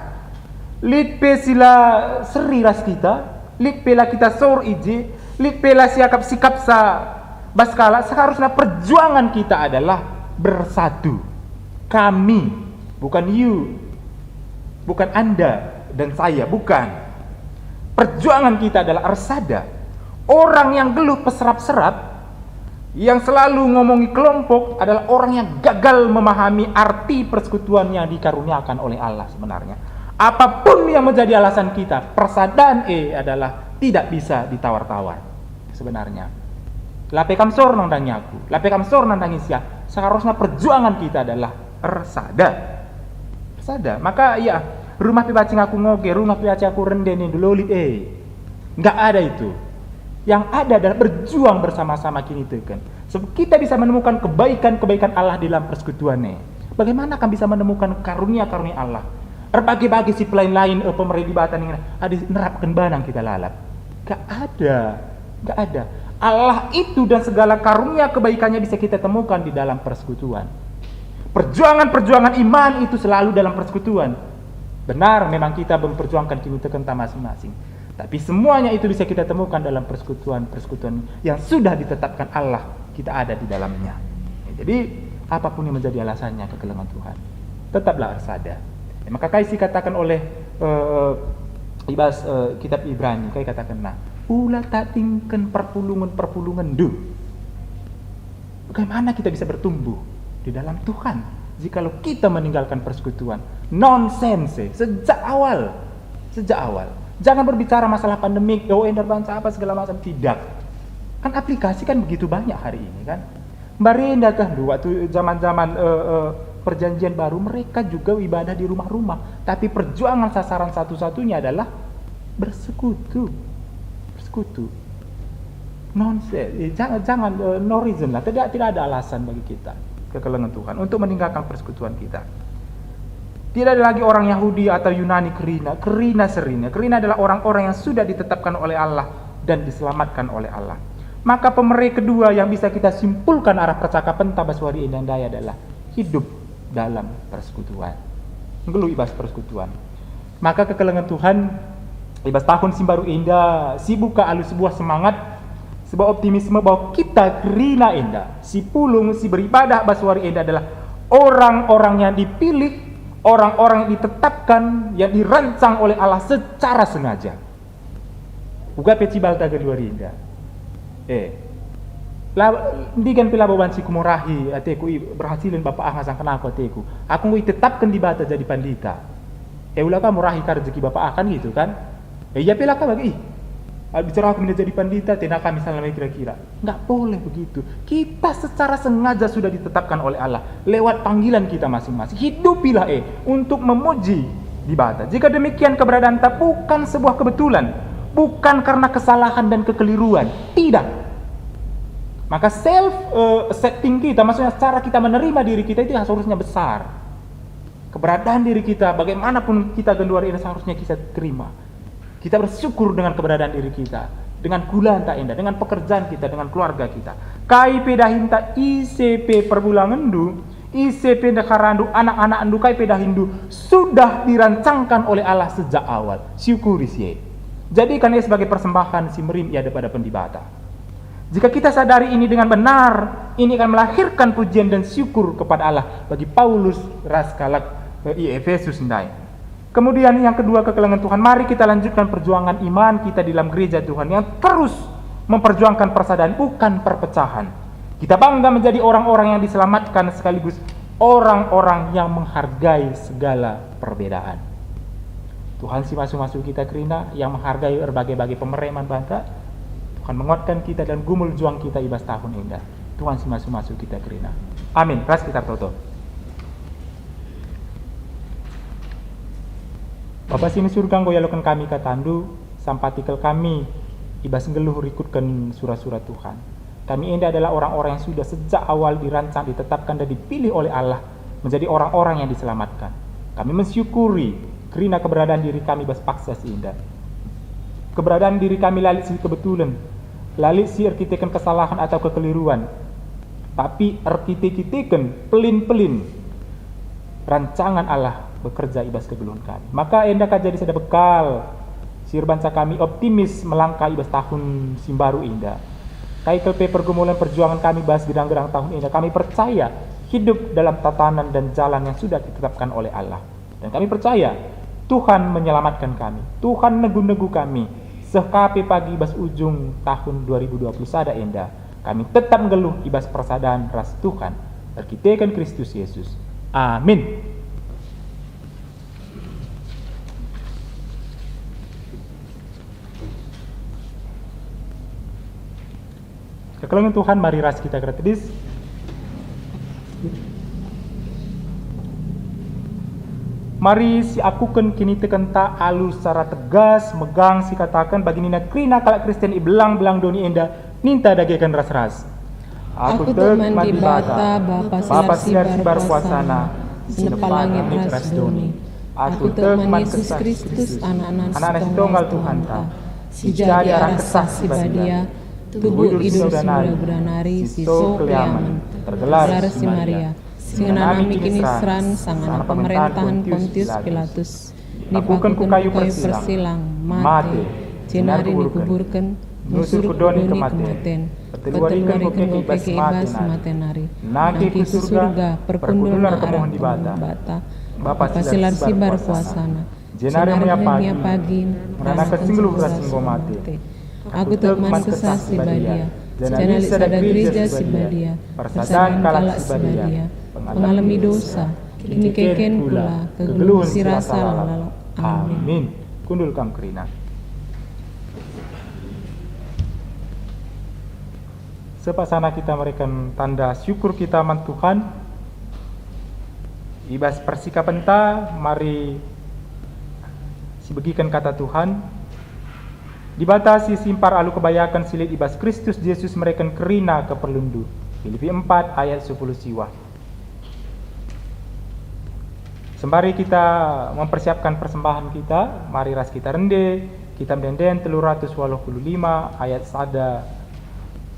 Lit pe si la seri ras kita, lit pe la kita sor i je, lit pe la siakap-sikapsa bas kalak, seharusna perjuangan kita adalah bersatu. Kami, bukan you, bukan Anda dan saya, bukan. Perjuangan kita adalah ersada. Orang yang geluh peserap-serap, yang selalu ngomongi kelompok adalah orang yang gagal memahami arti persekutuan yang dikaruniakan oleh Allah sebenarnya. Apapun yang menjadi alasan kita, persadaan e adalah tidak bisa ditawar-tawar sebenarnya. La pe kam sor nandangi aku, la pe kam sor nandangi sia, seharusnya perjuangan kita adalah ersada. Ersada. Maka ya, rumah pe banci aku ngoge, rumah pe banci aku rende nindu lolit e. Nggak ada itu. Yang ada adalah berjuang bersama-sama kiniteken. Sebab kita bisa menemukan kebaikan-kebaikan Allah di dalam persekutuan e. Bagaimana kam bisa menemukan karunia-karunia Allah? Erbage-bage si pelain-lain, eh, pemere Dibata nina, adi nerapken bana kita lalap. Gak ada. Gak ada. Allah itu dan segala karunia kebaikannya bisa kita temukan di dalam persekutuan. Perjuangan-perjuangan iman itu selalu dalam persekutuan. Benar, memang kita memperjuangkan kinitekenta masing-masing. Tapi semuanya itu bisa kita temukan dalam persekutuan-persekutuan yang sudah ditetapkan Allah, kita ada di dalamnya. Ya, jadi, apapun yang menjadi alasannya, kekelengen Tuhan, tetaplah ersada. Ya, maka kai si kataken oleh, eh, i bas, eh, kitab Ibrani, kai katakenna, "Ula tatingken perpulungen-perpulungenndu." Bagaimana kita bisa bertumbuh di dalam Tuhan jikalau kita meninggalkan persekutuan? Nonsens, eh, sejak awal. Sejak awal. Jangan berbicara masalah pandemik, "Oh, enda bansa apa segala macam." Tidak. Kan aplikasi kan begitu banyak hari ini, kan? Mbarenda kah ndu waktu zaman-zaman, eh, eh, perjanjian baru, mereka juga ibadah di rumah-rumah. Tapi perjuangan sasaran satu-satunya adalah bersekutu. Bersekutu. Nonsens, eh, jangan, jangan, eh, no reason lah. Tidak, tidak ada alasan bagi kita, kekelengen Tuhan, untuk meninggalkan persekutuan kita. Tidak ada lagi orang Yahudi atau Yunani kerina, kerina serina. Kerina adalah orang-orang yang sudah ditetapkan oleh Allah dan diselamatkan oleh Allah. Maka pemere kedua yang bisa kita simpulkan arah percakapenta bas wari enda ndai adalah hidup dalam persekutuan. Nggeluh i bas persekutuan. Maka kekelengen Tuhan, i bas tahun si mbaru enda, sibuka alu sebuah semangat, sebuah optimisme bahwa kita kerina enda, si pulung, si beribadah bas wari enda adalah orang-orang yang dipilih, orang-orang yang ditetapkan, yang dirancang oleh Allah secara sengaja. Uga pe cibalta genduari enda. Eh. La, ndigan pe labo banci kumurahi ateku, i, berhasilen bapa ah ngasangken aku ateku. Aku enggo itetapken Dibata jadi pandita. Eh, ula ka murahi ka rejeki bapa ah, kan gitu kan? Eh, ia pe la ka bage, ih. Ah, bicara aku mina jadi pandita, tena ka misalnya kira-kira. Nggak boleh begitu. Kita secara sengaja sudah ditetapkan oleh Allah lewat panggilan kita masing-masing. Hidupilah, eh, untuk memuji Dibata. Jika demikian, keberadaanta bukan sebuah kebetulan, bukan karena kesalahan dan kekeliruan. Tidak. Maka self, eh, setting kita, maksudnya cara kita menerima diri kita itu seharusnya besar. Keberadaan diri kita, bagaimanapun kita genduari ini, seharusnya kita terima. Kita bersyukur dengan keberadaan diri kita, dengan kulanta enda, dengan pekerjaan kita, dengan keluarga kita. Kai pe dahinta, ise pe perbulangenndu, ise pe ndeharandu, anak-anakndu, kai pe dahinndu, sudah dirancangkan oleh Allah sejak awal. Syukuri si e. Jadikan ia sebagai persembahan si merim i hadap-hadapen Dibata. Jika kita sadari ini dengan benar, ini akan melahirkan pujian dan syukur kepada Allah bagi Paulus ras kalak, eh, i Efesus ndai. Kemudian yang kedua, kekelengen Tuhan, mari kita lanjutkan perjuangan iman kita di dalam gereja Tuhan yang terus memperjuangkan persaudaraan, bukan perpecahan. Kita bangga menjadi orang-orang yang diselamatkan sekaligus orang-orang yang menghargai segala perbedaan. Tuhan si masu-masu kita kerina, yang menghargai erbage-bage pemere man banta. Tuhan menguatkan kita dalam gumul juang kita i bas tahun enda. Tuhan si masu-masu kita kerina. Amin. Ras kita ertoto. Bapa si ni Surga, enggo ialoken kami katandu, sampati kal kami i bas nggeluh rikutken sura-sura Tuhan. Kami enda adalah orang-orang yang sudah sejak awal dirancang, ditetapkan, dan dipilih oleh Allah menjadi orang-orang yang diselamatkan. Kami mensyukuri kerina keberadaan diri kami bas paksa si enda. Keberadaan diri kami la lit si kebetulen, la lit si erkiteken kesalahan atau kekeliruan, tapi erkite-kiteken pelin-pelin rancangan Allah bekerja i bas kegeluhen kami. Maka enda ka jadi sada bekal si erbanca kami optimis melangkah i bas tahun si mbaru enda. Kai kal pe pergumulan perjuangan kami bas gedang-gedang tahun enda, kami percaya hidup dalam tatanan dan jalan yang sudah ditetapkan oleh Allah. Dan kami percaya Tuhan menyelamatkan kami, Tuhan negu-negu kami, seh ka pe pagi i bas ujung tahun dua ribu dua puluh sada enda. Kami tetap nggeluh i bas persadan ras Tuhan, erkiteken Kristus Yesus. Amin. Kekelengen Tuhan, mari ras kita kera tedis. Mari siakuken kinitekenta alu secara tegas, megang, sikataken bagi nina kerina kalak Kristen i belang-belang doni enda, ninta dageken ras-ras. Aku tek man Dibata, Bapa si lar kuasana, si nepa langit ras doni. Aku tek man Yesus Kristus, Anakna si tonggal Tuhanta, si jadi arah Kesah Si Badia, Tubuh idun si mula-mula nari si so keliamen, tergelar si Maria, si ngenanami kiniseran sangana pemerintahen Pontius Pilatus. Dipakuken ku kayu persilang, mate, jenari dikuburken, nusur ku doni kematen, peteluariken ku peke i bas mate nari. Nangkih ku surga, perkundul arah kemuhen Dibata, Bapa si la sibar kuasana. Jenari mehia pagi, ngerana si nggeluh ras si enggo mate. Aku tek man Kesah Si Badia, janah lit sada gereja si badia, persadan kalak si badia, pengalemi dosa, kiniteken kula, kegeluhen si rasa lalap. Amin. Kundul kam kerina. Sepaksana kita mereken tanda syukur kita man Tuhan. I bas persikapenta mari sibegiken kata Tuhan. Dibata si simpar alu kebayaken si lit i bas Kristus Jesus mereken kerina keperlunndu. Filipi empat ayat sepuluh siwah. Sembari kita mempersiapkan persembahan kita, mari ras kita rende, Kitab Ende-enden telu ratus waluh puluh lima ayat sada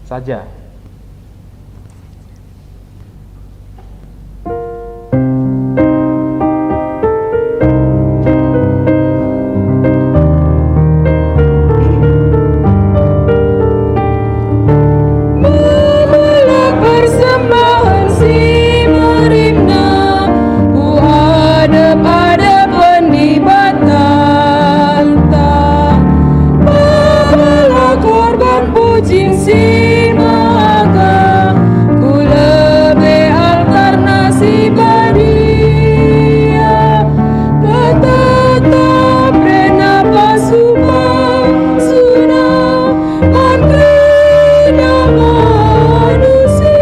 saja. Bawalah persembahan si merina ku adep-adepen Dibatanta. Bawalah korban pujin si mehaga ku lebe altarNa si badia. Tetap rena pasu-pasuna man kerina manusia.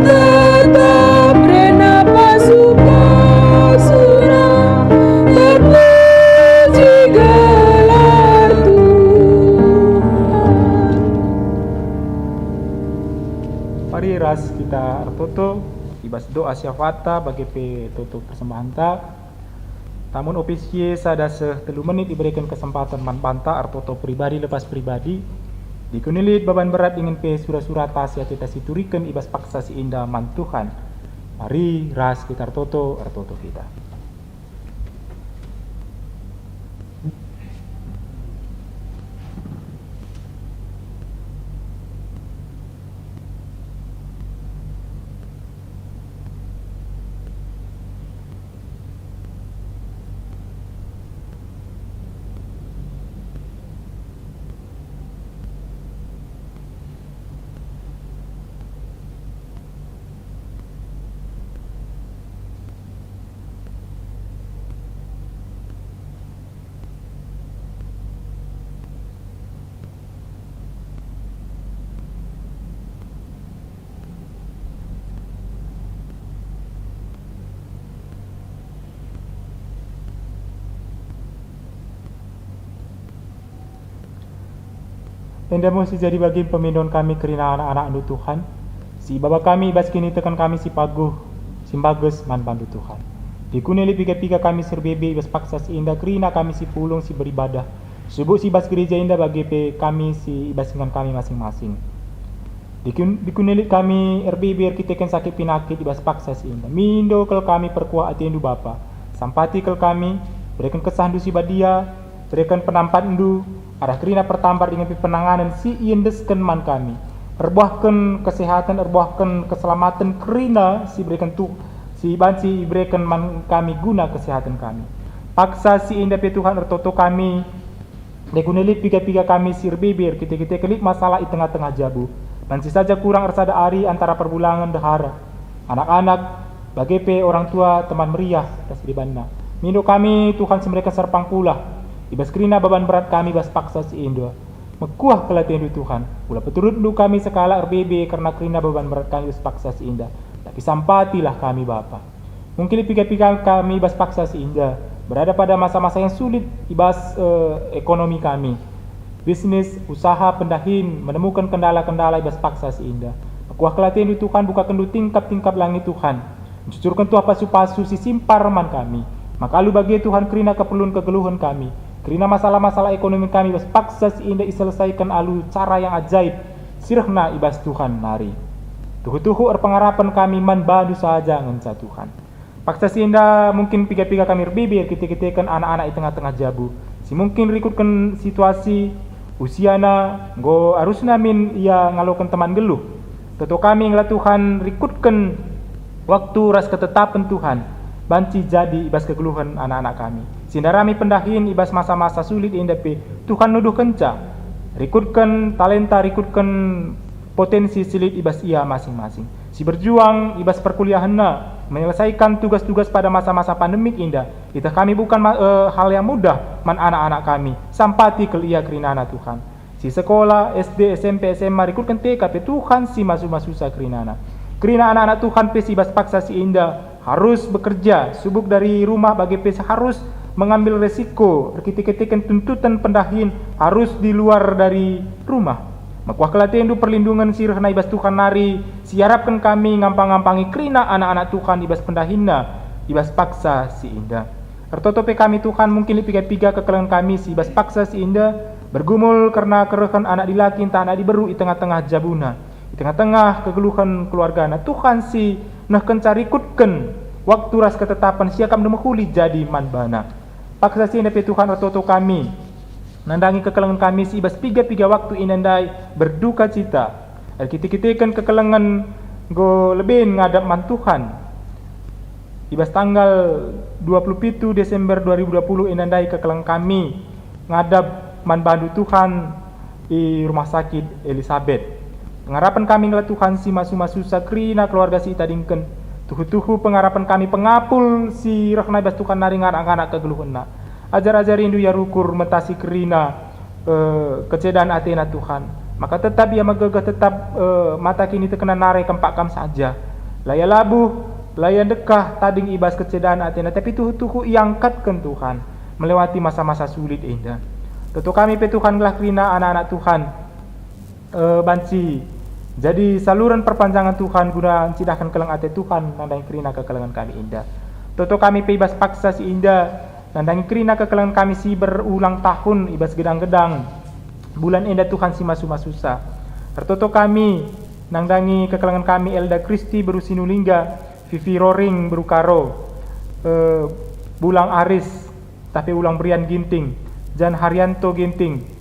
Tetap rena pasu-pasuna, terpuji gelar Tuhan. Mari ras kita ertoto i bas doa syafaat bage pe toto persembahenta. Tamun ope si e sada seh telu menit ibereken kesempatan man banta ertoto pribadi lepas pribadi, diakui lit baban berat dingen pe sura-surata si ateta si turiken i bas paksa si enda man Tuhan. Mari ras kita ertoto, ertoto kita. Enda me si jadi bagin pemindon kami kerina anak-anakNdu, Tuhan, si ibaba kami i bas kiniteken kami si paguh, si mbages man bandu, Tuhan. Diakui lit piga-piga kami si erbebe i bas paksa si enda kerina kami si pulung si beribadah, subuk si i bas gereja enda bage pe kami si i bas ingan kami masing-masing. Diakui, diakui lit kami erbebe erkiteken sakit penakit i bas paksa si enda. Mindo kal kami perkuah ateNdu, Bapa. Sampati kal kami, bereken KesahNdu si Badia, bereken penampatNdu, arah kerina pertambar dingen pe penanganen si iendesken man kami. Erbuahken kesehaten, erbuahken keselamaten kerina si ibereken Tuh-, si banci ibereken man kami guna kesehaten kami. Paksa si enda pe, Tuhan, ertoto kami, diakui lit piga-piga kami si erbebe erkite-kiteken lit masalah i tengah-tengah jabu. Banci saja kurang ersada ari antara perbulangen ndehara, anak-anak, bage pe orang tua teman meriah ras debanna. Mindo kami, Tuhan, si mereken serpang pulah i bas kerina baban berat kami bas paksa si enda. Mekuah kal ateNdu, Tuhan, ula peturutNdu kami sekalak erbebe kerna kerina baban berat kami bas paksa si enda, tapi sampatilah kami, Bapa. Mungkin lit piga-piga kami bas paksa si enda, berada pada masa-masa yang sulit i bas, eh, ekonomi kami. Bisnis, usaha, pendahin, menemuken kendala-kendala i bas paksa si enda. Mekuah kal ateNdu, Tuhan, bukakenndu tingkap-tingkap langit, Tuhan. Ncucurken Tuhan pasu-pasu si simpar man kami. Maka alu bage, Tuhan, kerina keperlun kegeluhen kami. Kerina masalah-masalah ekonomi kami bas paksa si enda iselesaiken alu cara yang ajaib si rehna i bas Tuhan nari. Tuhu-tuhu erpengarapen kami man bandu saja ngenca Tuhan. Paksa si enda mungkin piga-piga kami erbibi erkite-kiteken anak-anak i tengah-tengah jabu, si mungkin rikutken situasi, usiana, enggo arusna min ia ngaloken teman nggeluh. Toto kami ngela Tuhan rikutken waktu ras ketetapen Tuhan banci jadi i bas kegeluhen anak-anak kami. Si ndarami pendahin i bas masa-masa sulit enda pe Tuhan nuduhkenca. Rikutken talenta, rikutken potensi si lit i bas ia masing-masing. Si berjuang i bas perkuliahenna, menyelesaikan tugas-tugas pada masa-masa pandemik enda, ieteh kami bukan ma-, eh, hal yang mudah man anak-anak kami. Sampati kal ia kerinana Tuhan. Si sekolah, S D, S M P, S M A, rikutken T K pe Tuhan si masu-masusa kerinana. Kerina anak-anak Tuhan pe si bas paksa si enda harus bekerja, subuk dari rumah bage pe harus mengambil resiko, erkite-kiteken tuntuten pendahin harus di luar dari rumah. Mekuah kal atendu perlindungen si rehna i bas Tuhan nari si iarapken kami ngampa-ngampangi kerina anak-anak Tuhan i bas pendahinna i bas paksa si enda. Ertoto pe kami Tuhan, mungkin lit piga-piga kekelengen kami si i bas paksa si enda, bergumul kerna kerehen anak dilaki ntah anak diberu i tengah-tengah jabuna, i tengah-tengah kegeluhen keluargana. Tuhan si nehkenca rikutken waktu ras ketetapen si akapndu mehuli jadi man bana. Paksa si enda pe Tuhan, ertoto kami nandangi kekelengen kami si i bas piga-piga waktu enda ndai berduka cita, erkite-kiteken kekelengen enggo leben ngadap man Tuhan. I bas tanggal dua puluh pitu Desember dua ribu dua puluh enda ndai kekelengen kami ngadap man bandu Tuhan i Rumah Sakit Elisabet. Pengarapen kami ngela Tuhan si masu-masusa kerina keluarga si itadingken. Tuhu-tuhu pengarapen kami pengapul si rehna i bas Tuhan nari ngarak-ngarak kegeluhenna. Ajar-ajarindu ia rukur metasi kerina, eh, kecedan atena Tuhan, maka tetap ia megegeh, tetap, eh, mata kinitekenna nari kempak kam saja. La ia labuh, la ia ndekah tading i bas kecedan atena, tapi tuhu-tuhu iangkatken Tuhan melewati masa-masa sulit enda. Toto kami pe Tuhan gelah kerina anak-anak Tuhan, eh, banci jadi saluren perpanjangan Tuhan guna ncidahken keleng ate Tuhan nandangi kerina kekelengen kami enda. Toto kami pe i bas paksa si enda nandangi kerina kekelengen kami si berulang tahun i bas gedang-gedang bulan enda Tuhan si masu-masusa. Ertoto kami nandangi kekelengen kami Elda Kristi beru Sinulingga, Vivi Roring beru Karo, eh, Bulang Aris, tapi Ulang Berian Ginting, Jan Haryanto Ginting,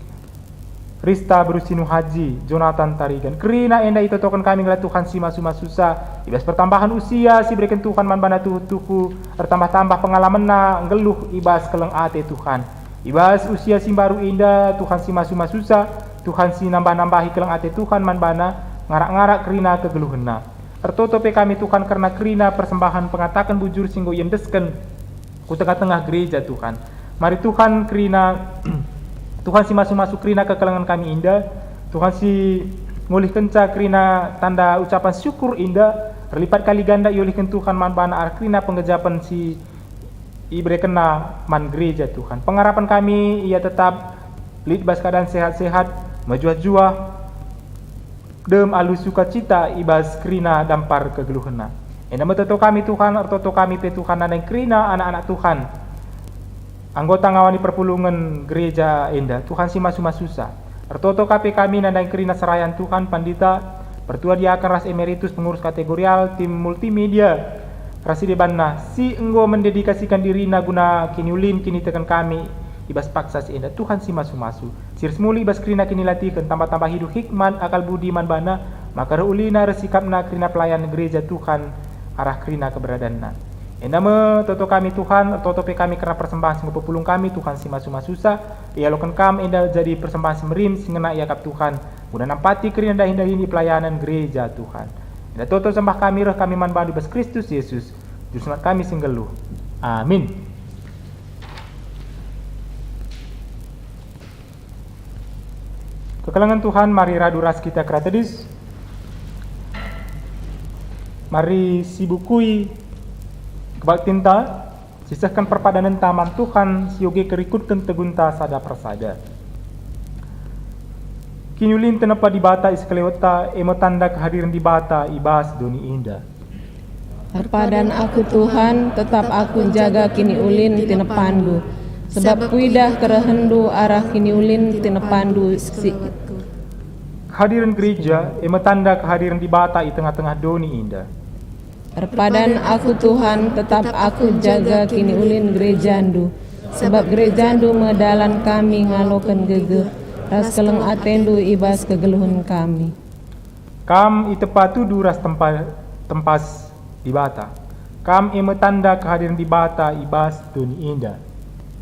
Rista beru Sinuhaji, Jonathan Tarigan. Kerina enda itotoken kami ngela Tuhan si masu-masusa, i bas pertambahan usia si ibereken Tuhan man bana tuhu-tuhu, ertambah-tambah pengalamenna nggeluh i bas keleng ate Tuhan. I bas usia si mbaru enda Tuhan si masu-masusa, Tuhan si nambah-nambahi keleng ate Tuhan man bana, ngarak-ngarak kerina kegeluhenna. Ertoto pe kami Tuhan kerna kerina persembahan pengataken bujur si enggo iendesken ku tengah-tengah gereja Tuhan. Mari Tuhan kerina, Tuhan si masu-masu kerina kekelengen kami enda, Tuhan si ngulihkenca kerina tanda ucapan syukur enda, erlipat kali ganda iulihken Tuhan man bana arah kerina penggejapen si iberekenna man gereja Tuhan. Pengarapen kami ia tetap lit bas keadaan sehat-sehat, mejuah-juah, dem alu sukacita i bas kerina dampar kegeluhenna. Enda me toto kami Tuhan, ertoto kami pe Tuhan nandangi kerina anak-anak Tuhan, anggota ngawani perpulungen gereja enda, Tuhan si masu-masusa. Ertoto ka pe kami nandangi kerina serayan Tuhan, pandita, pertua diaken ras emeritus, pengurus kategorial, tim multimedia, ras si debanna, si enggo mendedikasikan dirina guna kiniulin kiniteken kami i bas paksa si enda. Tuhan si masu-masu, si ras muli i bas kerina kinilatihen, tambah-tambah idu hikmat akal budi man bana, maka reh ulina, reh sikapna kerina pelayan gereja Tuhan arah kerina keberadanna. Enda me toto kami Tuhan, ertoto pe kami kerna persembahen si enggo pepulung kami, Tuhan si masu-masusa, ialoken Kam enda jadi persembahen si merim si ngena iakap Tuhan, guna nampati kerina dahin-dahin i pelayanan gereja Tuhan. Enda toto sembah kami, reh kami man bandu i bas Kristus Yesus, Juru Selamat kami si nggeluh. Amin. Kekelengen Tuhan, mari radu ras kita kerna tedis. Mari sibukui kebaktinta, sisehken perpadanenta man Tuhan, si oge kerikutken tegunta sada persada. Kiniulin tinepa Dibata i sekelewetta, e me tanda kehadiren Dibata i bas doni enda. Erpadan aku, Tuhan, tetap aku njaga kiniulin tinepandu. Sebab kuidah kerehenNdu arah kiniulin tinepandu si. Kehadiren gereja, e me tanda kehadiren Dibata i tengah-tengah doni enda. Erpadan aku, Tuhan, tetap aku jaga kiniulin gerejaNdu, sebab gerejaNdu me dalan kami ngaloken gegeh ras keleng ateNdu i bas kegeluhen kami. Kam itepa tudu ras tempa-, tempas Dibata. Kam e me tanda kehadiren Dibata i bas doni enda.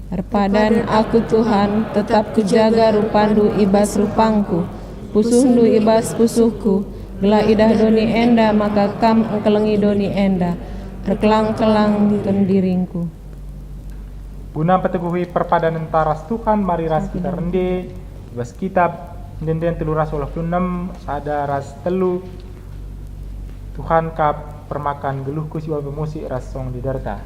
Erpadan aku, Tuhan, tetap kujaga rupaNdu i bas rupangku, pusuhNdu i bas pusuhku, gelah idah doni enda maka Kam engkelengi doni enda, erkelang-kelangken diringku. Guna mpeteguhi perpadanenta ras Tuhan, mari ras kita rende i bas kitab Ende-enden telu ras puluh enem, sada ras telu. Tuhan kap permakan geluhku si bage musik ras song diderta.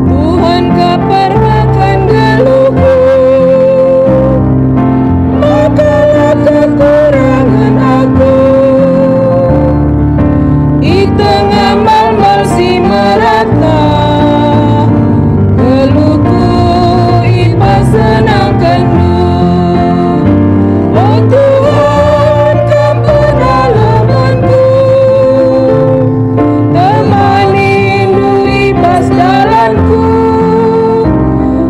Tuhan kap permakan geluhku, maka la kekurangen aku. I tengah malmal si merata, geluhku ipasenangkenNdu. O Tuhan, Kam pendalamanku, temanindu i bas dalanku.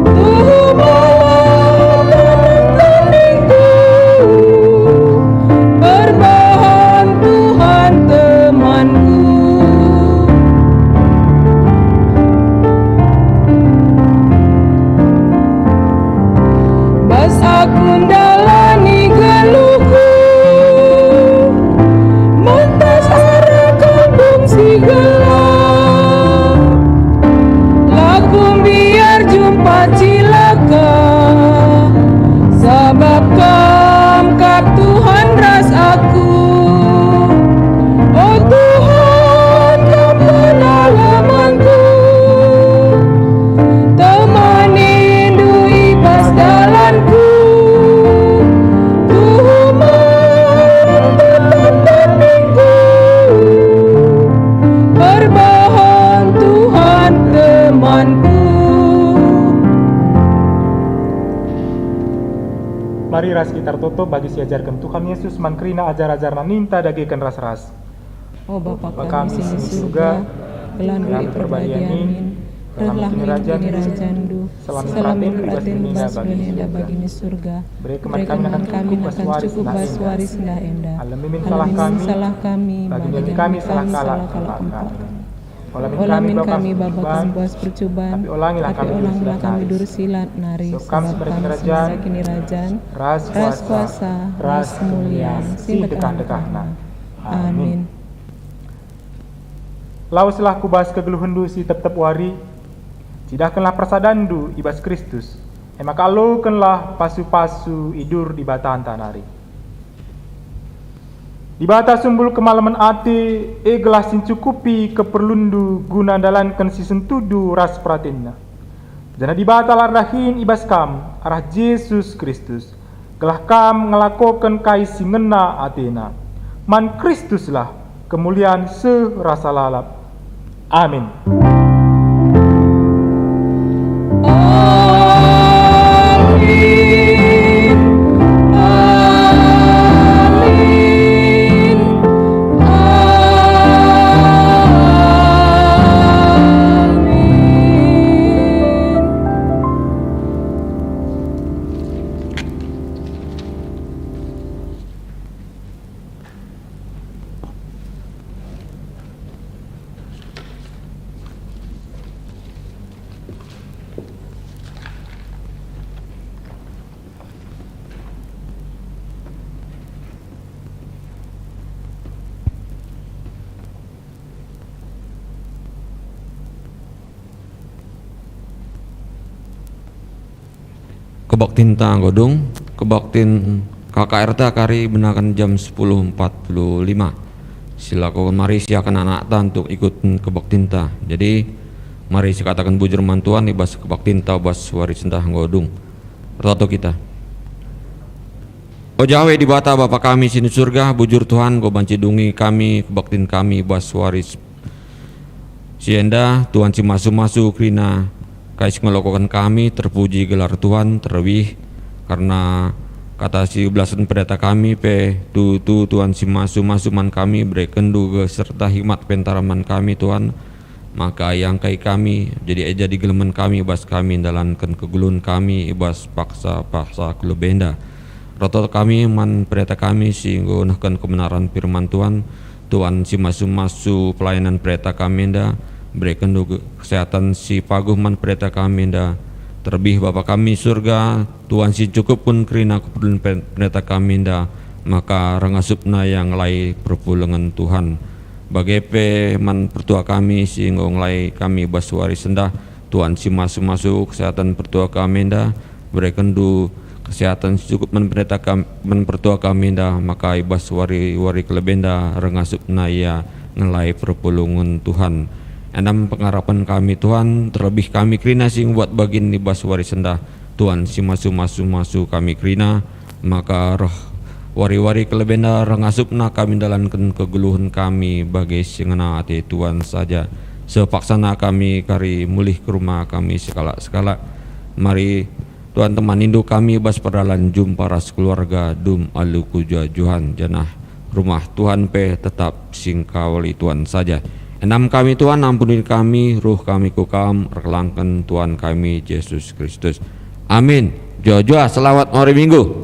Tuhu bala tandingku, perbahan Tuhan temanku. Bas aku ndalani geluhku, mentas arah kampung si gelap. La kumbiar jumpa cilaka, sabap Kam kap Tuhan ras aku. O Tuhan, Kam pendalamanku, temanindu i bas dalanku. Tuhu bala tandingku, perbahan Tuhan temanku. Mari ras kita ertoto bagi si ajarken Tuhan Yesus man kerina ajar-ajarNa ninta dageken ras-ras. O Bapa kami si i surga, gelarNdu iperbadia amin, rehlah min kinirajanNdu, selami peratenNdu i bas doni enda bagi ni surga. Bere kami nakan cukup bas wari sendah enda. Alemi min salah kami, bagi kami salah kalak. Ola min kami baba kami buas percuban, tapi olangilah kami duri silat nari, sebab Kam si mada kinirajan, ras kuasa, ras kemulian, si ndekah-ndekahna. Amin. Laweslah ku bas kegeluhenndu si tep-tep wari, cidahkenlah persadanndu i bas Kristus, e maka alokenlah pasu-pasu idur Dibatanta nari. Dibata sumbul kemalemen ate, e gelah si ncukupi keperlunndu guna ndalanken si sentudu ras peratenNa. Janah Dibata la erdahin i bas kam arah Jesus Kristus, gelah kam ngelakoken kai si ngena ateNa. Man Kristuslah kemulian seh rasa lalap. Amin. Amin. Amin. Amin. Kebaktinta enggo dung, kebaktin K K R ta kari benaken jam sepuluh empat puluh lima. Silaken mari siaken anakta untuk ikut kebaktinta. Jadi, mari sikataken bujur man Tuhan i bas kebaktinta bas wari sendah enggo dung. Ertoto kita. O Jawe Dibata Bapa kami si ni Surga, bujur Tuhan, enggo banci dungi kami, kebaktin kami bas wari si enda. Tuhan si masu-masu kerina kai si ngelakoken kami, terpuji gelar Tuhan, terlebih karna kata si belasen pendeta kami pe, tuhu-tuhu Tuhan si masu-masu man kami, berekenndu ge serta hikmat pentara man kami, Tuhan. Maka iangkai kami, jadi, jadi gelemen kami bas kami ndalanken kegeluhen kami i bas paksa-paksa kelebenda. Roto kami man pendeta kami si enggo nehken kebenaran firman Tuhan. Tuhan si masu-masu pelayanan pendeta kami enda, berekenndu ge-, kesehatan si paguh man pendeta kami enda. Terlebih Bapa kami Surga, Tuhan si cukupken kerina keperlun pe-, pendeta kami enda, maka rengasupna ia ngelai perpulungen Tuhan. Bage pe man pertua kami si enggo ngelai kami bas wari sendah, Tuhan si masu-masu kesehatan pertua kami enda, berekenndu kesehatan si cukup man pendeta kam-, man pertua kami enda, maka i bas wari-wari kelebenda rengasupna ia ngelai perpulungen Tuhan. Enam pengarapen kami Tuhan, terlebih kami kerina si enggo buat bagin i bas wari sendah, Tuhan si masu-masu-masu kami kerina, maka reh wari-wari kelebenda rengasupna kami ndalanken kegeluhen kami bage si ngena ate Tuhan saja. Sepaksana kami kari mulih ke rumah kami sekalak-sekalak. Mari Tuhan temanindu kami bas perdalan jumpa ras keluarga, dum alu ku juah-juahan, janah rumah Tuhan pe tetap singkawali Tuhan saja. Enam kami Tuhan, ampuni kami, ruh kami ku Kam, erkelangken Tuhan kami Jesus Kristus. Amin. Juah-juah, selamat wari Minggu.